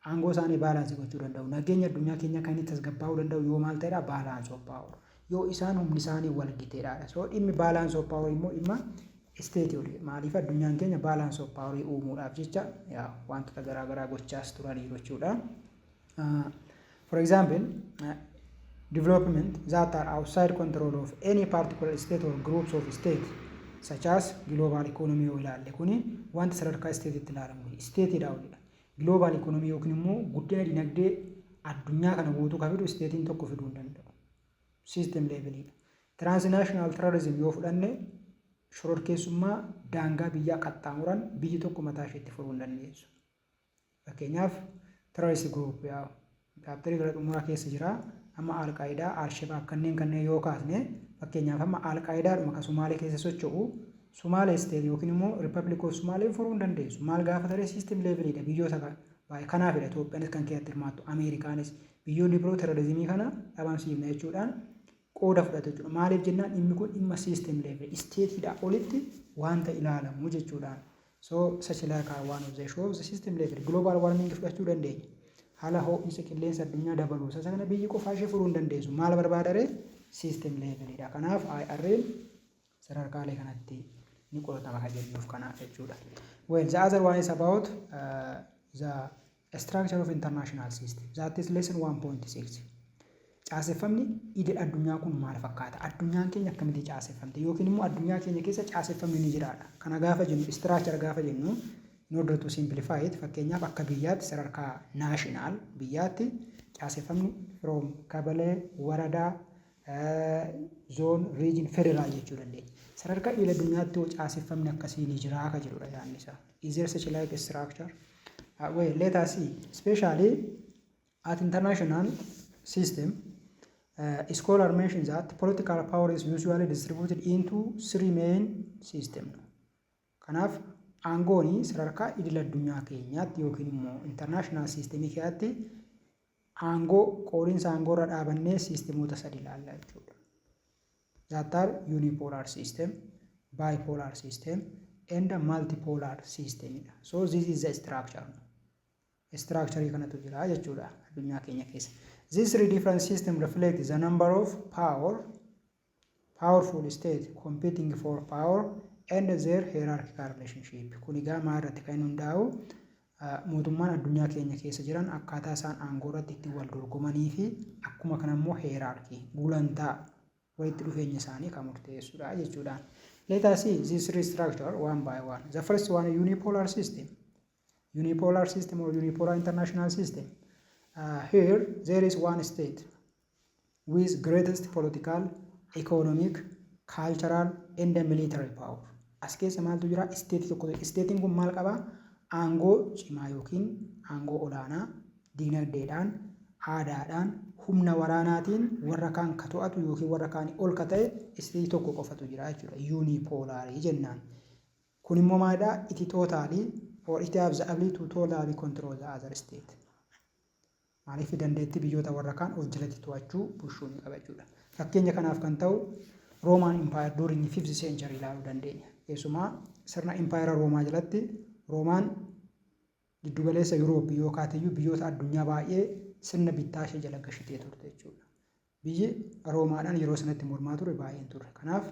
Aangoo isaanii balance gochuu danda'u. Nageenya addunyaa keenyaa kan inni tasgabbaa'uu danda'u yoo maal ta'edha? Balance of power. Yoo isaan humni isaanii wal giteedha. So dhimmi balance of power immoo dhimma stateii oli. Maaliif? Addunyaan keenya balance of power uumuudhaaf jecha wantoota garaagaraa gochaas turaniiru jechuudha. For example, development that are outside control of any particular state or groups of state, such as global economy yoo ilaalle, kuni wanta sadarkaa stateitti ilaalamu stateiidha olidha. Global economy yookiin immoo guddina dinagdee addunyaa kana guutuu kan fidu stateiin tokko fiduu hin danda'u. System levelidha. Transnational terrorism yoo fudhanne, shororkeessummaa daangaa biyyaa qaxxaamuran biyyi tokko mataa isheetti furuu hin dandeessu. Fakkeenyaaf, terrorist group yaa chapterii gara xumuraa keessa jira. Amma Alqaayidaa, Alshabaab kanneen yoo kaasne, fakkeenyaaf amma Alqaayidaadhuma kan Sumaalee keessa socho'u Sumaalee state yookiin immoo Republic of Sumaalee furuu hin dandeessu. Maal gaafa ta'e? System levelidha biyyoota baay'ee. Kanaafidha Itoophiyaanis kan keessatti hirmaattu, Ameerikaanis, biyyoonni biroo terrorismii kana dhabamsiifna jechuudhaan qooda fudhatu jechuudha. Maaliif jennaan, dhimmi kun dhimma system level stateiidhaa olitti wanta ilaalamu jechuudhaan. So such like are one of the issue of the system level. Global warming fudhachuu dandeenya. Haala ho'iinsa qilleensa addunyaa dabaluu isa kana biyyi qofaa ishee furuu hin dandeessu. Maal barbaada? System levelidha. Kanaaf IR'n sadarkaalee kanatti ni qoratama kan jennuuf kanaaf jechuudha. Well, the other one is about the structure of international system. That is lesson 1.6. Caaseffamni idil addunyaa kun maal fakkaata? Addunyaan keenya akkamitti caaseffamte? Yookiin immoo addunyaa keenya keessa caaseffamni ni jiraadha. Kana gaafa jennu, structure gaafa jennu, in order to simplify it, fakkeenyaaf akka biyyaatti, sadarkaa national biyyaatti caaseffamni from kabalee, waradaa, zone, region, federal jechuu dandeenya. Sadarkaa idil addunyaatti hoo caaseffamni akkasii ni jira akka jedhudha yaadni isaa. Is there such like a structure? Well, let us see. Especially at international system, scholar mentions that political power is usually distributed into three main system. Kanaaf aangoon sadarkaa idil addunyaa keenyaatti yookiin immoo international systemii keessatti aangoo qoodinsa aangoo irra dhaabannee systemoota sadi ilaalla jechuudha. That are unipolar system, bipolar system and multipolar system. So this is the structure. Structure kanatu jira jechuudha addunyaa keenya keessa. These three different systems reflect the number of powerful state competing for power and their hierarchical relationship. Kun egaa maal irratti kan inni hundaa'u? Mootummaan addunyaa keenya keessa jiran akkaataa isaan aangoo irratti itti wal dorgomanii fi akkuma kana immoo hierarchy, gulantaa walitti dhufeenya isaanii kan murteessudha jechuudha. Let us see these three structure one by one. The first one, unipolar system. Unipolar system or unipolar international system. Here there is one state with greatest political, economic, cultural, and military power. As keessa maaltu jira? Stateii tokko. Stateiin kun maal qabaa? Aangoo cimaa yookiin aangoo olaanaa dinagdeedhaan, aadaadhaan, humna waraanaatiin warra kaan ka to'atu yookiin warra kaan ol ka ta'e stateii tokko qofatu jira jechuudha. Unipolarii jennaan. Kun immoo maalidhaa? It totally or it have the ability to totally control the other state. Maaliif? Dandeettii biyyoota warra kaan of jalatti to'achuu bushuu ni qaba jechuudha. Fakkeenya kanaaf kan ta'u Roman Empire during 5th century ilaaluu dandeenya. Keessumaa sirna Empire Roomaa jalatti Roomaan giddugaleessa Yurooppii yookaan biyyoota addunyaa baay'ee sirna bittaa ishee jala gashitee turte jechuudha. Biyyi Roomaadhaan yeroo sanatti mormaa ture baay'een turre. Kanaaf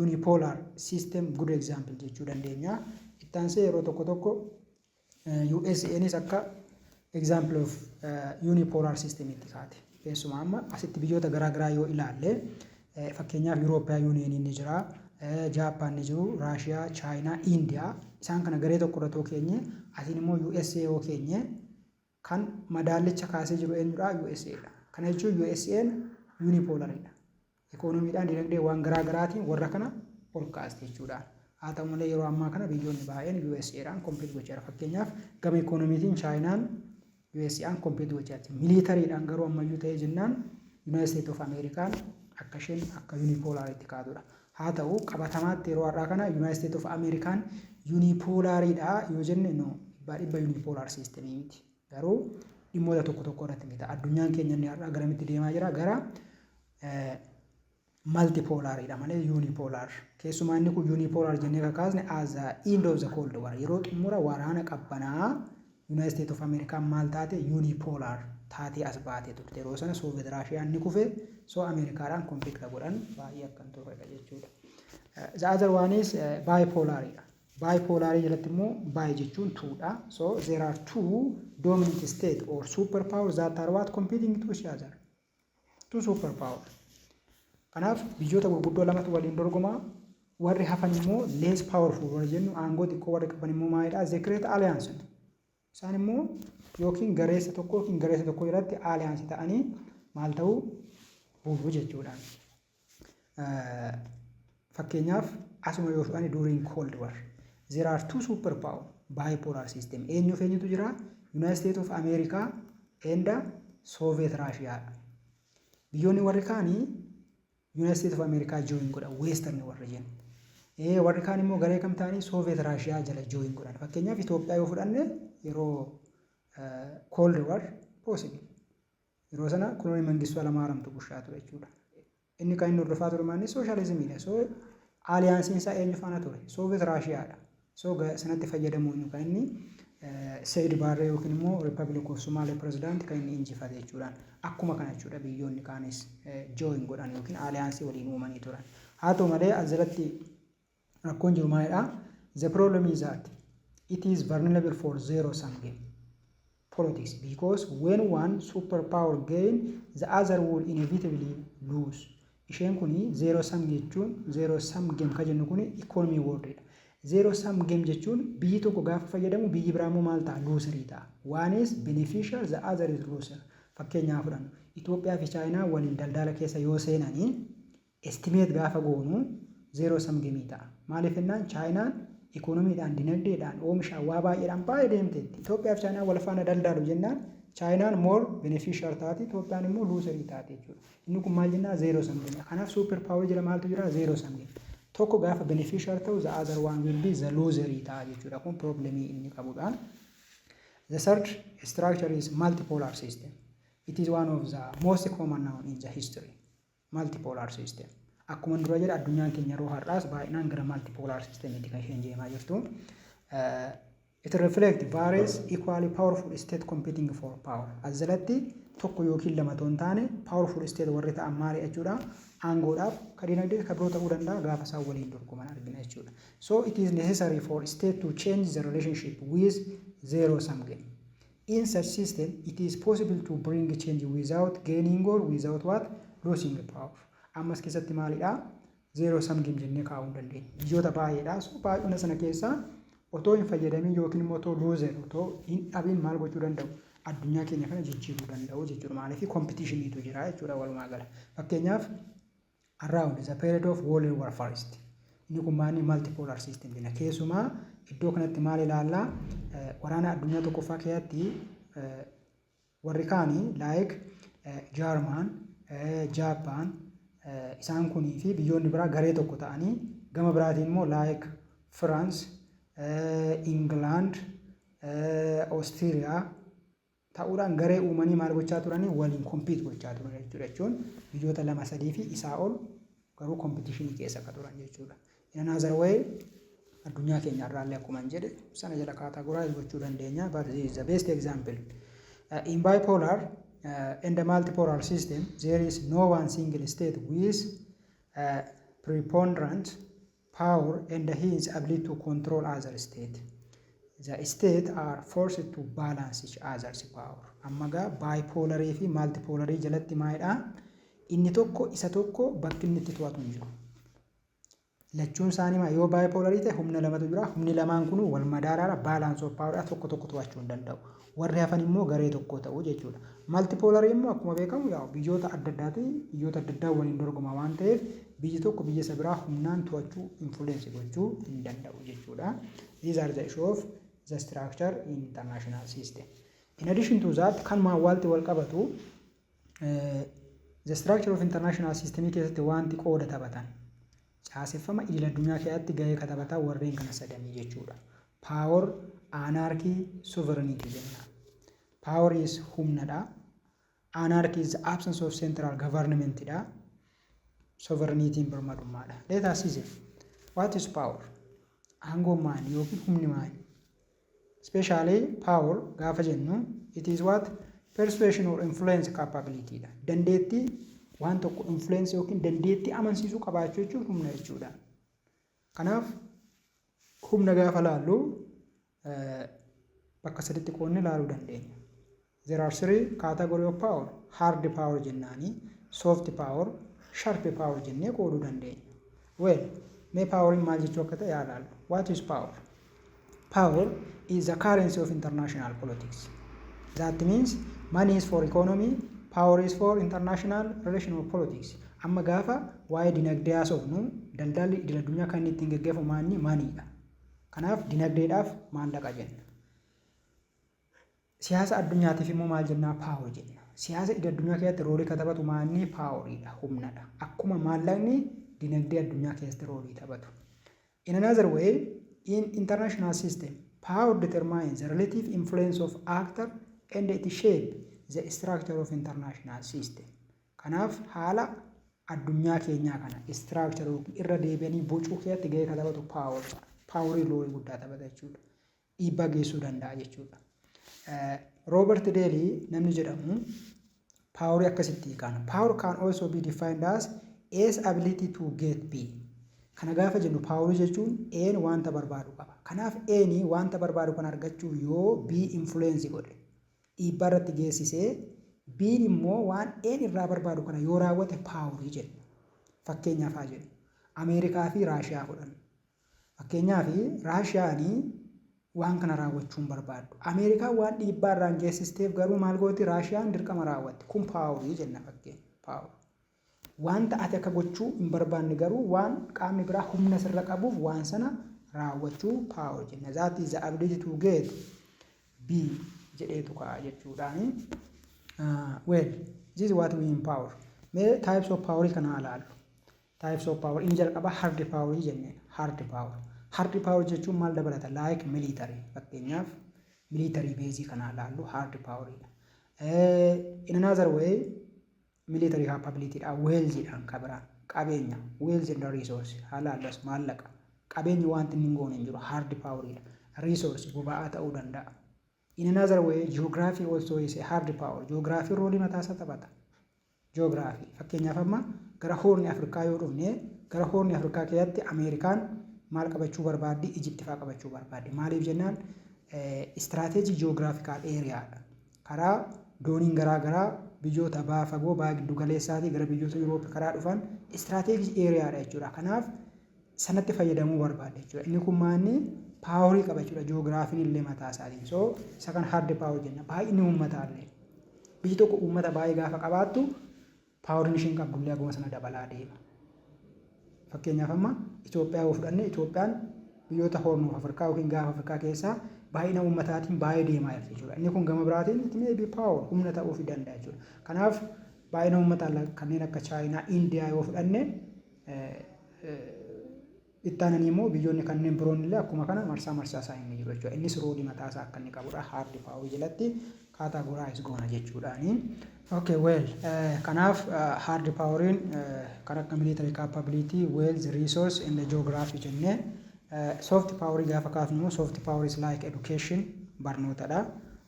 unipolar system good example jechuu dandeenya. Itti aansee yeroo tokko tokko USAnis akka example of unipolar system itti kaate. Keessumaa amma asitti biyyoota garaa garaa yoo ilaalle, fakkeenyaaf European Union ni jira, Jaappaan ni jiru, Raashiyaa, Chaayinaa, Indiyaa, isaan kana garee tokko irra keenye, asiin immoo USA yoo keenye, kan madaallicha kaasee jiru eenyudha? USA dha. Kana jechuun USA'n unipolaridha. Ikoonomiidhaan, dinagdee waan garaa garaatiin warra kana ol kaaste jechuudha. Haa ta'u malee, yeroo ammaa kana biyyoonni baay'een USAdhaan compete gochaa jira. Fakkeenyaaf gama ikoonomiitiin Chaayinaan USA'n compete gochaa jirti. Militarydhaan garuu ammayyuu ta'ee jennaan United States of Americaan akka isheen akka unipolariitti kaatudha. Haa ta'u, qabatamaatti yeroo har'aa kana United States of Americaan unipolariidha yoo jenne, no, dhibbaa dhibba unipolar systemii miti. Garuu dhimmoota tokko tokko irratti miti. Addunyaan keenya inni har'aa garamitti deemaa jira? Gara multipolariidha malee unipolar. Keessumaa inni kun unipolar jennee kakaasne as the end of the Cold War, yeroo xumura waraana qabbanaa, United States of America maal taate? Unipolar taatee as baatee turte. Yeroo sana Soviet Raashiyaan ni kufe, so Ameerikaadhaan compete ka godhan baay'ee akkan turredha jechuudha. The other one is bipolaridha. Bipolarii jalatti immoo bi jechuun twodha. So there are two dominant state or superpowers that are what? Competing to each other. Two superpower. Kanaaf biyyoota gurguddoo lamatu waliin dorgomaa. Warri hafan immoo less powerful warri jennu, aangoo xiqqoo warri qaban immoo maalidha? They create alliance. Isaan immoo yookiin gareessa tokko yookiin gareessa tokko jalatti alliance ta'anii maal ta'uu bulu jechuudha. Fakkeenyaaf asuma yoo fudhanne, during Cold War there are two superpower bipolar system. Eenyuuf eenyutu jira? United States of America and Soviet Russia. Biyyoonni warri kaanii United States of America join godhan, Western warri jennu. Warri kaan immoo garee kam ta'anii? Soviet Russia jala join godhan. Fakkeenyaaf Itoophiyaa yoo fudhanne, yeroo Cold War possible. Yeroo sana kolonii Mangistuu Hayilamaariyaamtu bulchaa ture jechuudha. Inni kan inni hordofaa ture maali? Sooshaalizimiidha. So allianceiin isaa eenyu faana ture? Soviet Russiaadha. So sanatti fayyadamuun kan inni Siyaad Baarree yookiin immoo Republic of Somalia President kan inni injifate jechuudhaan. Akkuma kana jechuudha, biyyoonni kaanis join godhan yookiin allianceii waliin uumanii turan. Haa ta'u malee, as jalatti rakkoon jiru maalidha? The problem is that it is vulnerable for zero sum game politics because when one superpower gain, the other will inevitably lose. Isheen kuni zero sum jechuun, zero sum game ka jennu kuni economy worldidha. Zero sum game jechuun biyyi tokko gaafa fayyadamu biyyi biraa immoo maal ta'a? Loserii ta'a. One is beneficial, the other is loser. Fakkeenyaaf fudhannu. Itoophiyaa fi Chaayinaa waliin daldala keessa yoo seenanii, estimate gaafa goonu zero sum gameii ta'a. Maaliif jennaan, Chaayinaan ikoonomiidhaan, dinagdeedhaan, oomishaan, waa baay'eedhaan baay'ee deemteetti. Itoophiyaa fi Chaayinaan wal faana daldalu jennaan Chaayinaan more beneficial taati, Itoophiyaan immoo loserii taati jechuudha. Inni kun maal jennaa? Zero sum gameii. Kanaaf super power jala maaltu jira? Zero sum gameii. Tokko gaafa beneficial ta'u, the other one will be the loserii ta'a jechuudha. Kun problemii inni qabudha. The third structure is multipolar system. It is one of the most common now in the history. Multipolar system. Akkuma dura jedha, addunyaan keenya yeroo har'aas baay'inaan gara multipolar systemiitti kan isheen deemaa jirtu. It reflects various equally powerful state competing for power. As jalatti tokko yookiin lama otoo hin taane, powerful state warri ta'an maali jechuudha? Aangoodhaaf, kan dinagdee, kan biroo ta'uu danda'a, gaafa isaan waliin dorgoman argina jechuudha. So it is necessary for state to change the relationship with zero sum game. In such system, it is possible to bring change without gaining or without what? Losing power. Ammas keessatti maalidha? Zero sum game jennee kaa'uu hin dandeenya. Biyyoota baay'eedha. So baay'ina sana keessaa otoo hin fayyadamin yookiin immoo otoo loser, otoo hin dhabin maal gochuu danda'u? Addunyaa keenya kana jijjiiruu danda'u jechuudha. Maaliif? Competitioniitu jira jechuudha walumaa gala. Fakkeenyaaf, around the period of World War First. Inni kun maali? Multipolar system jenna. Keessumaa iddoo kanatti maal ilaallaa? Waraana addunyaa tokkoffaa keessatti warri kaanii like Jaarmaan, Jaappaan, isaan kunii fi biyyoonni biraa garee tokko ta'anii, gama biraatiin immoo like France, England, Oostiriyaa ta'uudhaan garee uumanii maal gochaa turanii? Waliin compete gochaa turan jechuudha. Jechuun biyyoota lama, sadii fi isaa ol garuu competitionii keessa akka turan jechuudha. In another way, addunyaa keenya irraallee akkuma hin jedhe sana jala categorize gochuu dandeenya, but this is the best example. In bipolar and the multipolar system, there is no one single state with preponderant power and hence ability to control other state. The state are forced to balance each other's power. Amma gaa bipolarii fi multipolarii jalatti maalidha? Inni tokko isa tokko bakki inni itti to'atu hin jiru. Lachuun isaanii maa yoo bipolarii ta'e humna lamatu jira. Humni lamaan kun wal madaalaadha. Balance of power, tokko tokko to'achuu hin danda'u. Warri hafan immoo garee tokko ta'u jechuudha. Multipolarii immoo akkuma beekamu yaa biyyoota adda addaati, biyyoota adda addaa waliin dorgoma waan ta'eef, biyyi tokko biyya isa biraa humnaan to'achuu, influence gochuu hin danda'u jechuudha. These are the issue of the structure in international system. In addition to that, kan waalti wal qabatu, the structure of international system keessatti wanti qooda taphatan, caaseffama idil addunyaa keessatti gahee ka taphatan warreen kana sadanii jechuudha. Power, anarchy, sovereignty jenna. Power is humnadha. Anarchy is the absence of central government dha. Sovereignty birmadummaadha. Let us see. What is power? Aangoon maali yookiin humni maali? Especially power gaafa jennu, it is what? Persuasion or influence capability dha. Dandeettii waan tokko influence yookiin dandeettii amansiisuu qabaachuu jechuun humna jechuudha. Kanaaf humna gaafa laallu bakka saditti qoodnee ilaaluu dandeenya. There are three category of power. Hard power jennaani, soft power, sharp power jennee qooduu dandeenya. Well, mee poweriin maal jechuu akka ta'e haa ilaallu. What is power? Power is the currency of international politics. That means money is for economy, power is for international relation or politics. Amma gaafa waa'ee dinagdee haasofnu, daldalli idil addunyaa kan inni ittiin geggeeffamu maanni? Moneydha. Kanaaf dinagdeedhaaf maallaqa jenna. Siyaasa addunyaatiif immoo maal jennaa? Power jenna. Siyaasa idil addunyaa keessatti roleii kan taphatu maanni? Poweriidha, humnadha. Akkuma maallaqni dinagdee addunyaa keessatti roleii taphatu. In another way, in international system, power determines the relative influence of actor and it shape the structure of international system. Kanaaf haala addunyaa keenyaa kana structure irra deebi'anii bocuu keessatti gahee kan taphatu power. Powerii roleii guddaa taphata jechuudha. Dhiibbaa geessuu danda'a jechuudha. Robert Daly namni jedhamu powerii akkasitti hiikana. Power can also be defined as A's ability to get B. Kana gaafa jennu, powerii jechuun A'n wanta barbaadu qaba. Kanaaf A'n wanta barbaadu kana argachuuf yoo B influence godhe, dhiibbaa irratti geessisee, B'n immoo waan A'n irraa barbaadu kana yoo raawwate powerii jenna. Fakkeenyaaf haa jennu. Ameerikaa fi Raashiyaa fudhannu. Fakkeenyaaf Raashiyaanii waan kana raawwachuu hin barbaaddu. Ameerikaan waan dhiibbaa irraan geessisteef garuu maal gooti? Raashiyaan dirqama raawwatti. Kun powerii jenna fakkeenya. Power. Wanta ati akka gochuu hin barbaanne garuu waan qaamni biraa humna sirra qabuuf waan sana raawwachuu power jenna. That is the ability to get B jedheetu ka'a jechuudhaani. Well, this is what we mean power. Mee types of power kana haa ilaallu. Types of power inni jalqaba hard power jenneen. Hard power. Hard power jechuun maal dabalata? Like military. Fakkeenyaaf military base kana ilaallu hard power dha. In another way, military capability dha. Wealth dhaan kan biraan qabeenya, wealth and resource haa ilaallu. Maallaqa, qabeenyi wanti inni hin goone hin jiru, hard power dha. Resource boba'aa ta'uu danda'a. In another way, geography also is a hard power. Geography roleii mataa isaa taphata. Geography fakkeenyaaf amma gara Horn Afrikaa yoo dhufne, gara Horn Afrikaa keessatti Ameerikaan maal qabachuu barbaaddi? Ijipti fa'aa qabachuu barbaaddi. Maaliif jennaan, strategy geographical areadha. Karaa dooniin garaa garaa biyyoota baha fagoo, baha giddu galeessaatii gara biyyoota Yuurooppii karaa dhufan strategy areadha jechuudha. Kanaaf sanatti fayyadamuu barbaadde jechuudha. Inni kun maanni? Powerii qaba jechuudha. Geographyn illee mataa isaatiin. So isa kan hard power jenna. Baay'inni uummataa illee. Biyyi tokko uummata baay'ee gaafa qabaattu poweriin isheen qabdu illee akkuma sana dabalaa deema. Fakkeenyaaf, amma Itoophiyaa yoo fudhanne, Itoophiyaan biyyoota Horn of Afrikaa yookiin Gaafa Afrikaa keessaa baay'ina uummataatiin baay'ee deemaa jirti jechuudha. Inni kun gama biraatiin it may be power, humna ta'uufii danda'a jechuudha. Kanaaf baay'ina uummataa kanneen akka Chaayinaa, Indiyaa yoo fudhanne, itti aananii immoo biyyoonni kanneen biroon illee akkuma kana marsaa marsaa isaa inni jiru jechuudha. Innis roolii mataa isaa akka inni qabudha. Hard power jalatti categorize goona jechuudhaani. Okay, well, kanaaf hard poweriin kan akka military capability, wealth, resource and geography jennee, soft powerii gaafa kaafnu immoo soft power is like education, barnootadha.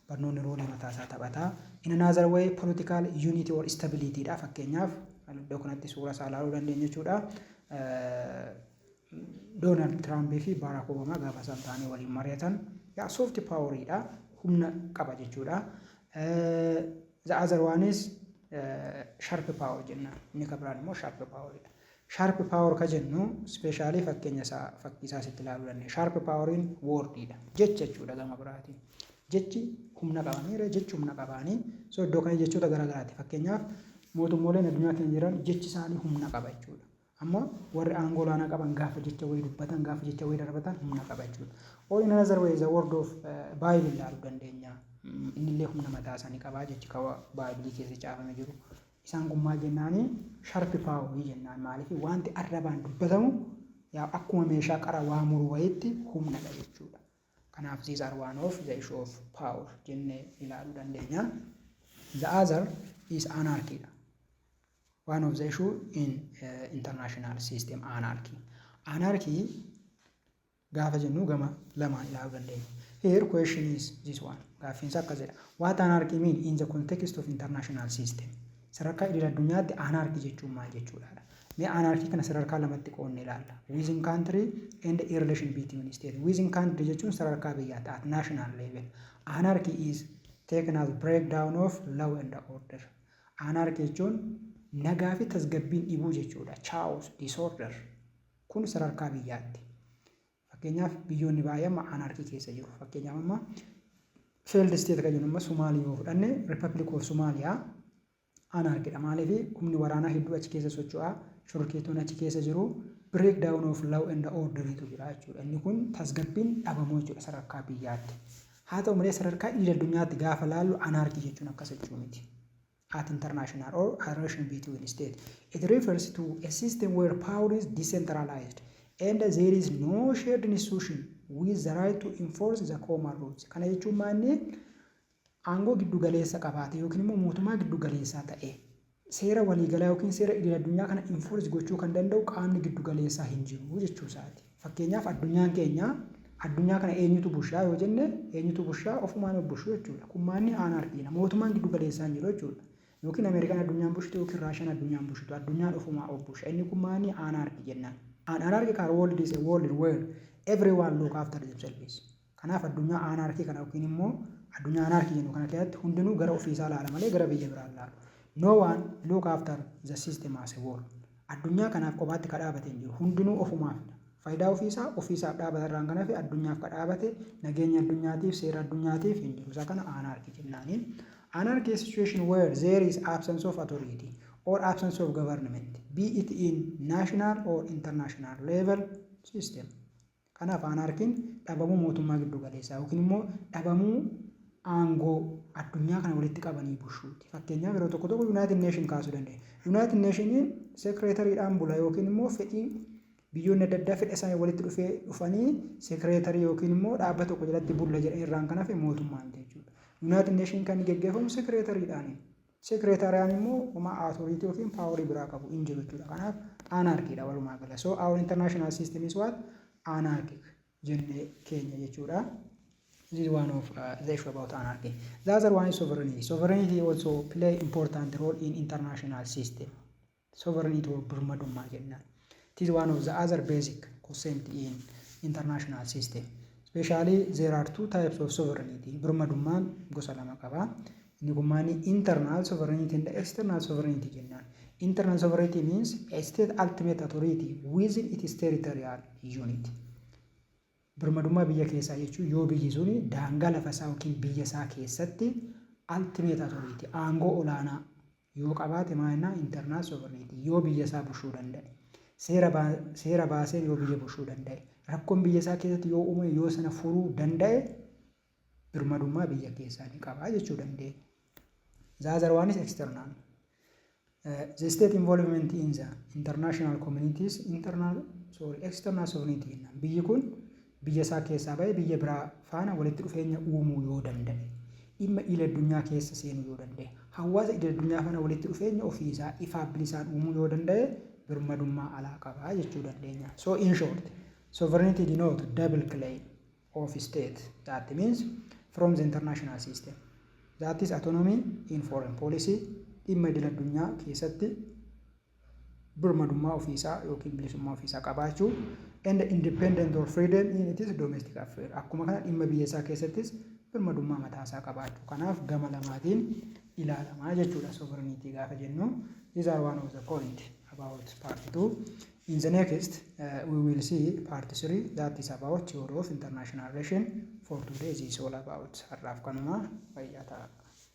Barnoonni roolii mataa isaa taphata. In another way, political unity or stability dha. Fakkeenyaaf, iddoo kanatti suura isaa ilaaluu dandeenya jechuudha. Doonaald Tiraampii fi Baaraak Obamaa gaafa isaan ta'anii waliin mari'atan, yaa, soft poweriidha. Humna qaba jechuudha. The other one is sharp power jenna. Inni kan biraan immoo sharp poweridha. Sharp power ka jennu specially fakkeenya isaa, fakkii isaa sitti ilaaluu dandeenya. Sharp poweriin wordiidha. Jecha jechuudha gama biraatiin. Jechi humna qabaniire, jechi humna qabaanii. So iddoo kana jechoota garaagaraati. Fakkeenyaaf, mootummooleen addunyaa keenya jiran jechi isaanii humna qaba jechuudha. Amma warri aangoo olaanaa qaban gaafa jecha wayii dubbatan, gaafa jecha wayii darbatan humna qaba jechuudha. Or in another way, the word of Bible ilaaluu dandeenya. Innillee humna mataa isaanii qabaa, jechi kawa Bibleii keessa caafame jiru. Isaan kun maal jennaanii? Sharp powerii jennaan. Maaliif? Wanti arrabaan dubbatamu yaa akkuma meeshaa qara waa muru wayiitti humnadha jechuudha. Kanaaf these are one of the issue of power jennee ilaaluu dandeenya. The other is anarchy dha. One of the issue in international system, anarchy. Anarchy gaafa jennu gama lamaan ilaaluu dandeenya. Here question is this one. Gaaffiinsa akkas jedha. What anarchy mean in the context of international system? Sadarkaa idil addunyaatti anarchy jechuun maal jechuudha? Mee anarchy kana sadarkaa lamatti qoodne ilaalla. Within country and in relation between state. Within country jechuun sadarkaa biyyaatti, at national level. Anarchy is taken as breakdown of law and order. Anarchy jechuun nagaa fi tasgabbiin dhibuu jechuudha. Chaos, disorder. Kun sadarkaa biyyaatti. Fakkeenyaaf, biyyoonni baay'ee amma anarchy keessa jiru. Fakkeenyaaf, amma failed state kan jennu amma Somaalii yoo fudhanne, Republic of Somalia anarchydha. Maaliif? Humni waraanaa hedduu achi keessa socho'aa, shororkeettoonni achi keessa jiru, breakdown of law and orderiitu jira jechuudha. Inni kun tasgabbiin dhabamuu jechuudha sadarkaa biyyaatti. Haa ta'u malee, sadarkaa idil addunyaatti gaafa laallu anarchy jechuun akkas jechuu miti. At international or relation between state. It refers to a system where power is decentralized and there is no shared institution with the right to enforce the common rules. Kana jechuun maanni aangoo giddu galeessa qabaate yookiin immoo mootummaa giddu galeessaa ta'e seera waliigalaa yookiin seera idil addunyaa kana enforce gochuu kan danda'u qaamni giddu galeessaa hin jiru jechuu isaati. Fakkeenyaaf, addunyaan keenya, addunyaa kana eenyutu bushaa yoo jenne, eenyutu bushaa? Ofumaan of bushuu jechuudha. Kun maanni anarchydha. Mootummaan giddu galeessaa hin jiru jechuudha. Yookiin Ameerikaan addunyaan bushitu yookiin Raashiyaan addunyaan bushitu, addunyaan ofumaa of busha. Inni kun maanni anarchy jennaan. An anarchical world is a world where everyone look after themselves. Kanaaf addunyaa anarchy kana yookiin immoo addunyaa anarchy jennu kana keessatti hundinuu gara ofiisaa ilaala malee gara biyya biraa ilaalu. No one look after the system as a whole. Addunyaa kanaaf kophaatti ka dhaabate hin jiru. Hundinuu ofumaafidha. Faayidaa ofiisaa ofiisaaf dhaabata irraan kan hafe addunyaaf ka dhaabate, nageenya addunyaatiif, seera addunyaatiif hin jiru. Isa kana anarchy jennaani. Anarchy is situation where there is absence of authority or absence of government, be it in national or international level system. Kanaaf anarchyn dhabamuu mootummaa giddu galeessaa yookiin immoo dhabamuu aangoo addunyaa kana walitti qabanii bushuuti. Fakkeenyaaf, yeroo tokko tokko United Nation kaasuu dandeenya. United Nationiin secretarydhaan bula yookiin immoo fedhii biyyoonni adda addaa fedha isaanii walitti dhufee dhufanii secretary yookiin immoo dhaabbata tokko jalatti bulla jedhan irraan kan hafe mootummaa miti jechuudha. United Nation kan geggeeffamu secretarydhaani. Secretaryn immoo homaa authority yookiin powerii biraa qabu hin jiru jechuudha. Kanaaf anarchydha walumaa gala. So our international system is what? Anarchic jennee keenya jechuudha. This is one of the issue about anarchy. The other one is sovereignty. Sovereignty also play important role in international system. Sovereignty or birmadummaa jennaan. It is one of the other basic concept in international system. Especially there are two types of sovereignty. Birmadummaan gosa lama qaba. Inni kun maali? Internal sovereignty and external sovereignty jennaan. Internal sovereignty means a state ultimate authority within its territorial unit. Birmadummaa biyya keessaa jechuun yoo biyyi suni daangaa lafa isaa yookiin biyya isaa keessatti ultimate authority, aangoo olaanaa yoo qabaate, maal jennaan? Internal sovereignty, yoo biyya isaa bulchuu danda'e. Seera baasee yoo biyya bulchuu danda'e, rakkoon biyya isaa keessatti yoo uumame yoo sana furuu danda'e, birmadummaa biyya keessaa ni qaba jechuu dandeenya. The other one is external. The state involvement in the international communities, internal, sorry, external sovereignty. Biyyi kun biyya isaa keessaa bahee biyya biraa faana walitti dhufeenya uumuu yoo danda'e, dhimma idil addunyaa keessa seenuu yoo danda'e, hawaasa idil addunyaa faana walitti dhufeenya ofii isaa ifaaf bilisaan uumuu yoo danda'e, birmadummaa alaa qabaa jechuu dandeenya. So in short, sovereignty denote double claim of state. That means from the international system. That is autonomy in foreign policy, dhimma idil addunyaa keessatti birmadummaa ofiisaa yookiin bilisummaa ofiisaa qabaachuu, and independent or freedom in its domestic affair. Akkuma kana dhimma biyya isaa keessattis birmadummaa mataa isaa qabaachuu. Kanaaf gama lamaatiin ilaalamaa jechuudha sovereignty gaafa jennu. These are one of the point about part 2. In the next, we will see part 3, that is about theory of international relation. For today, this is all about. Har'aaf kanuma, fayyaa ta'a.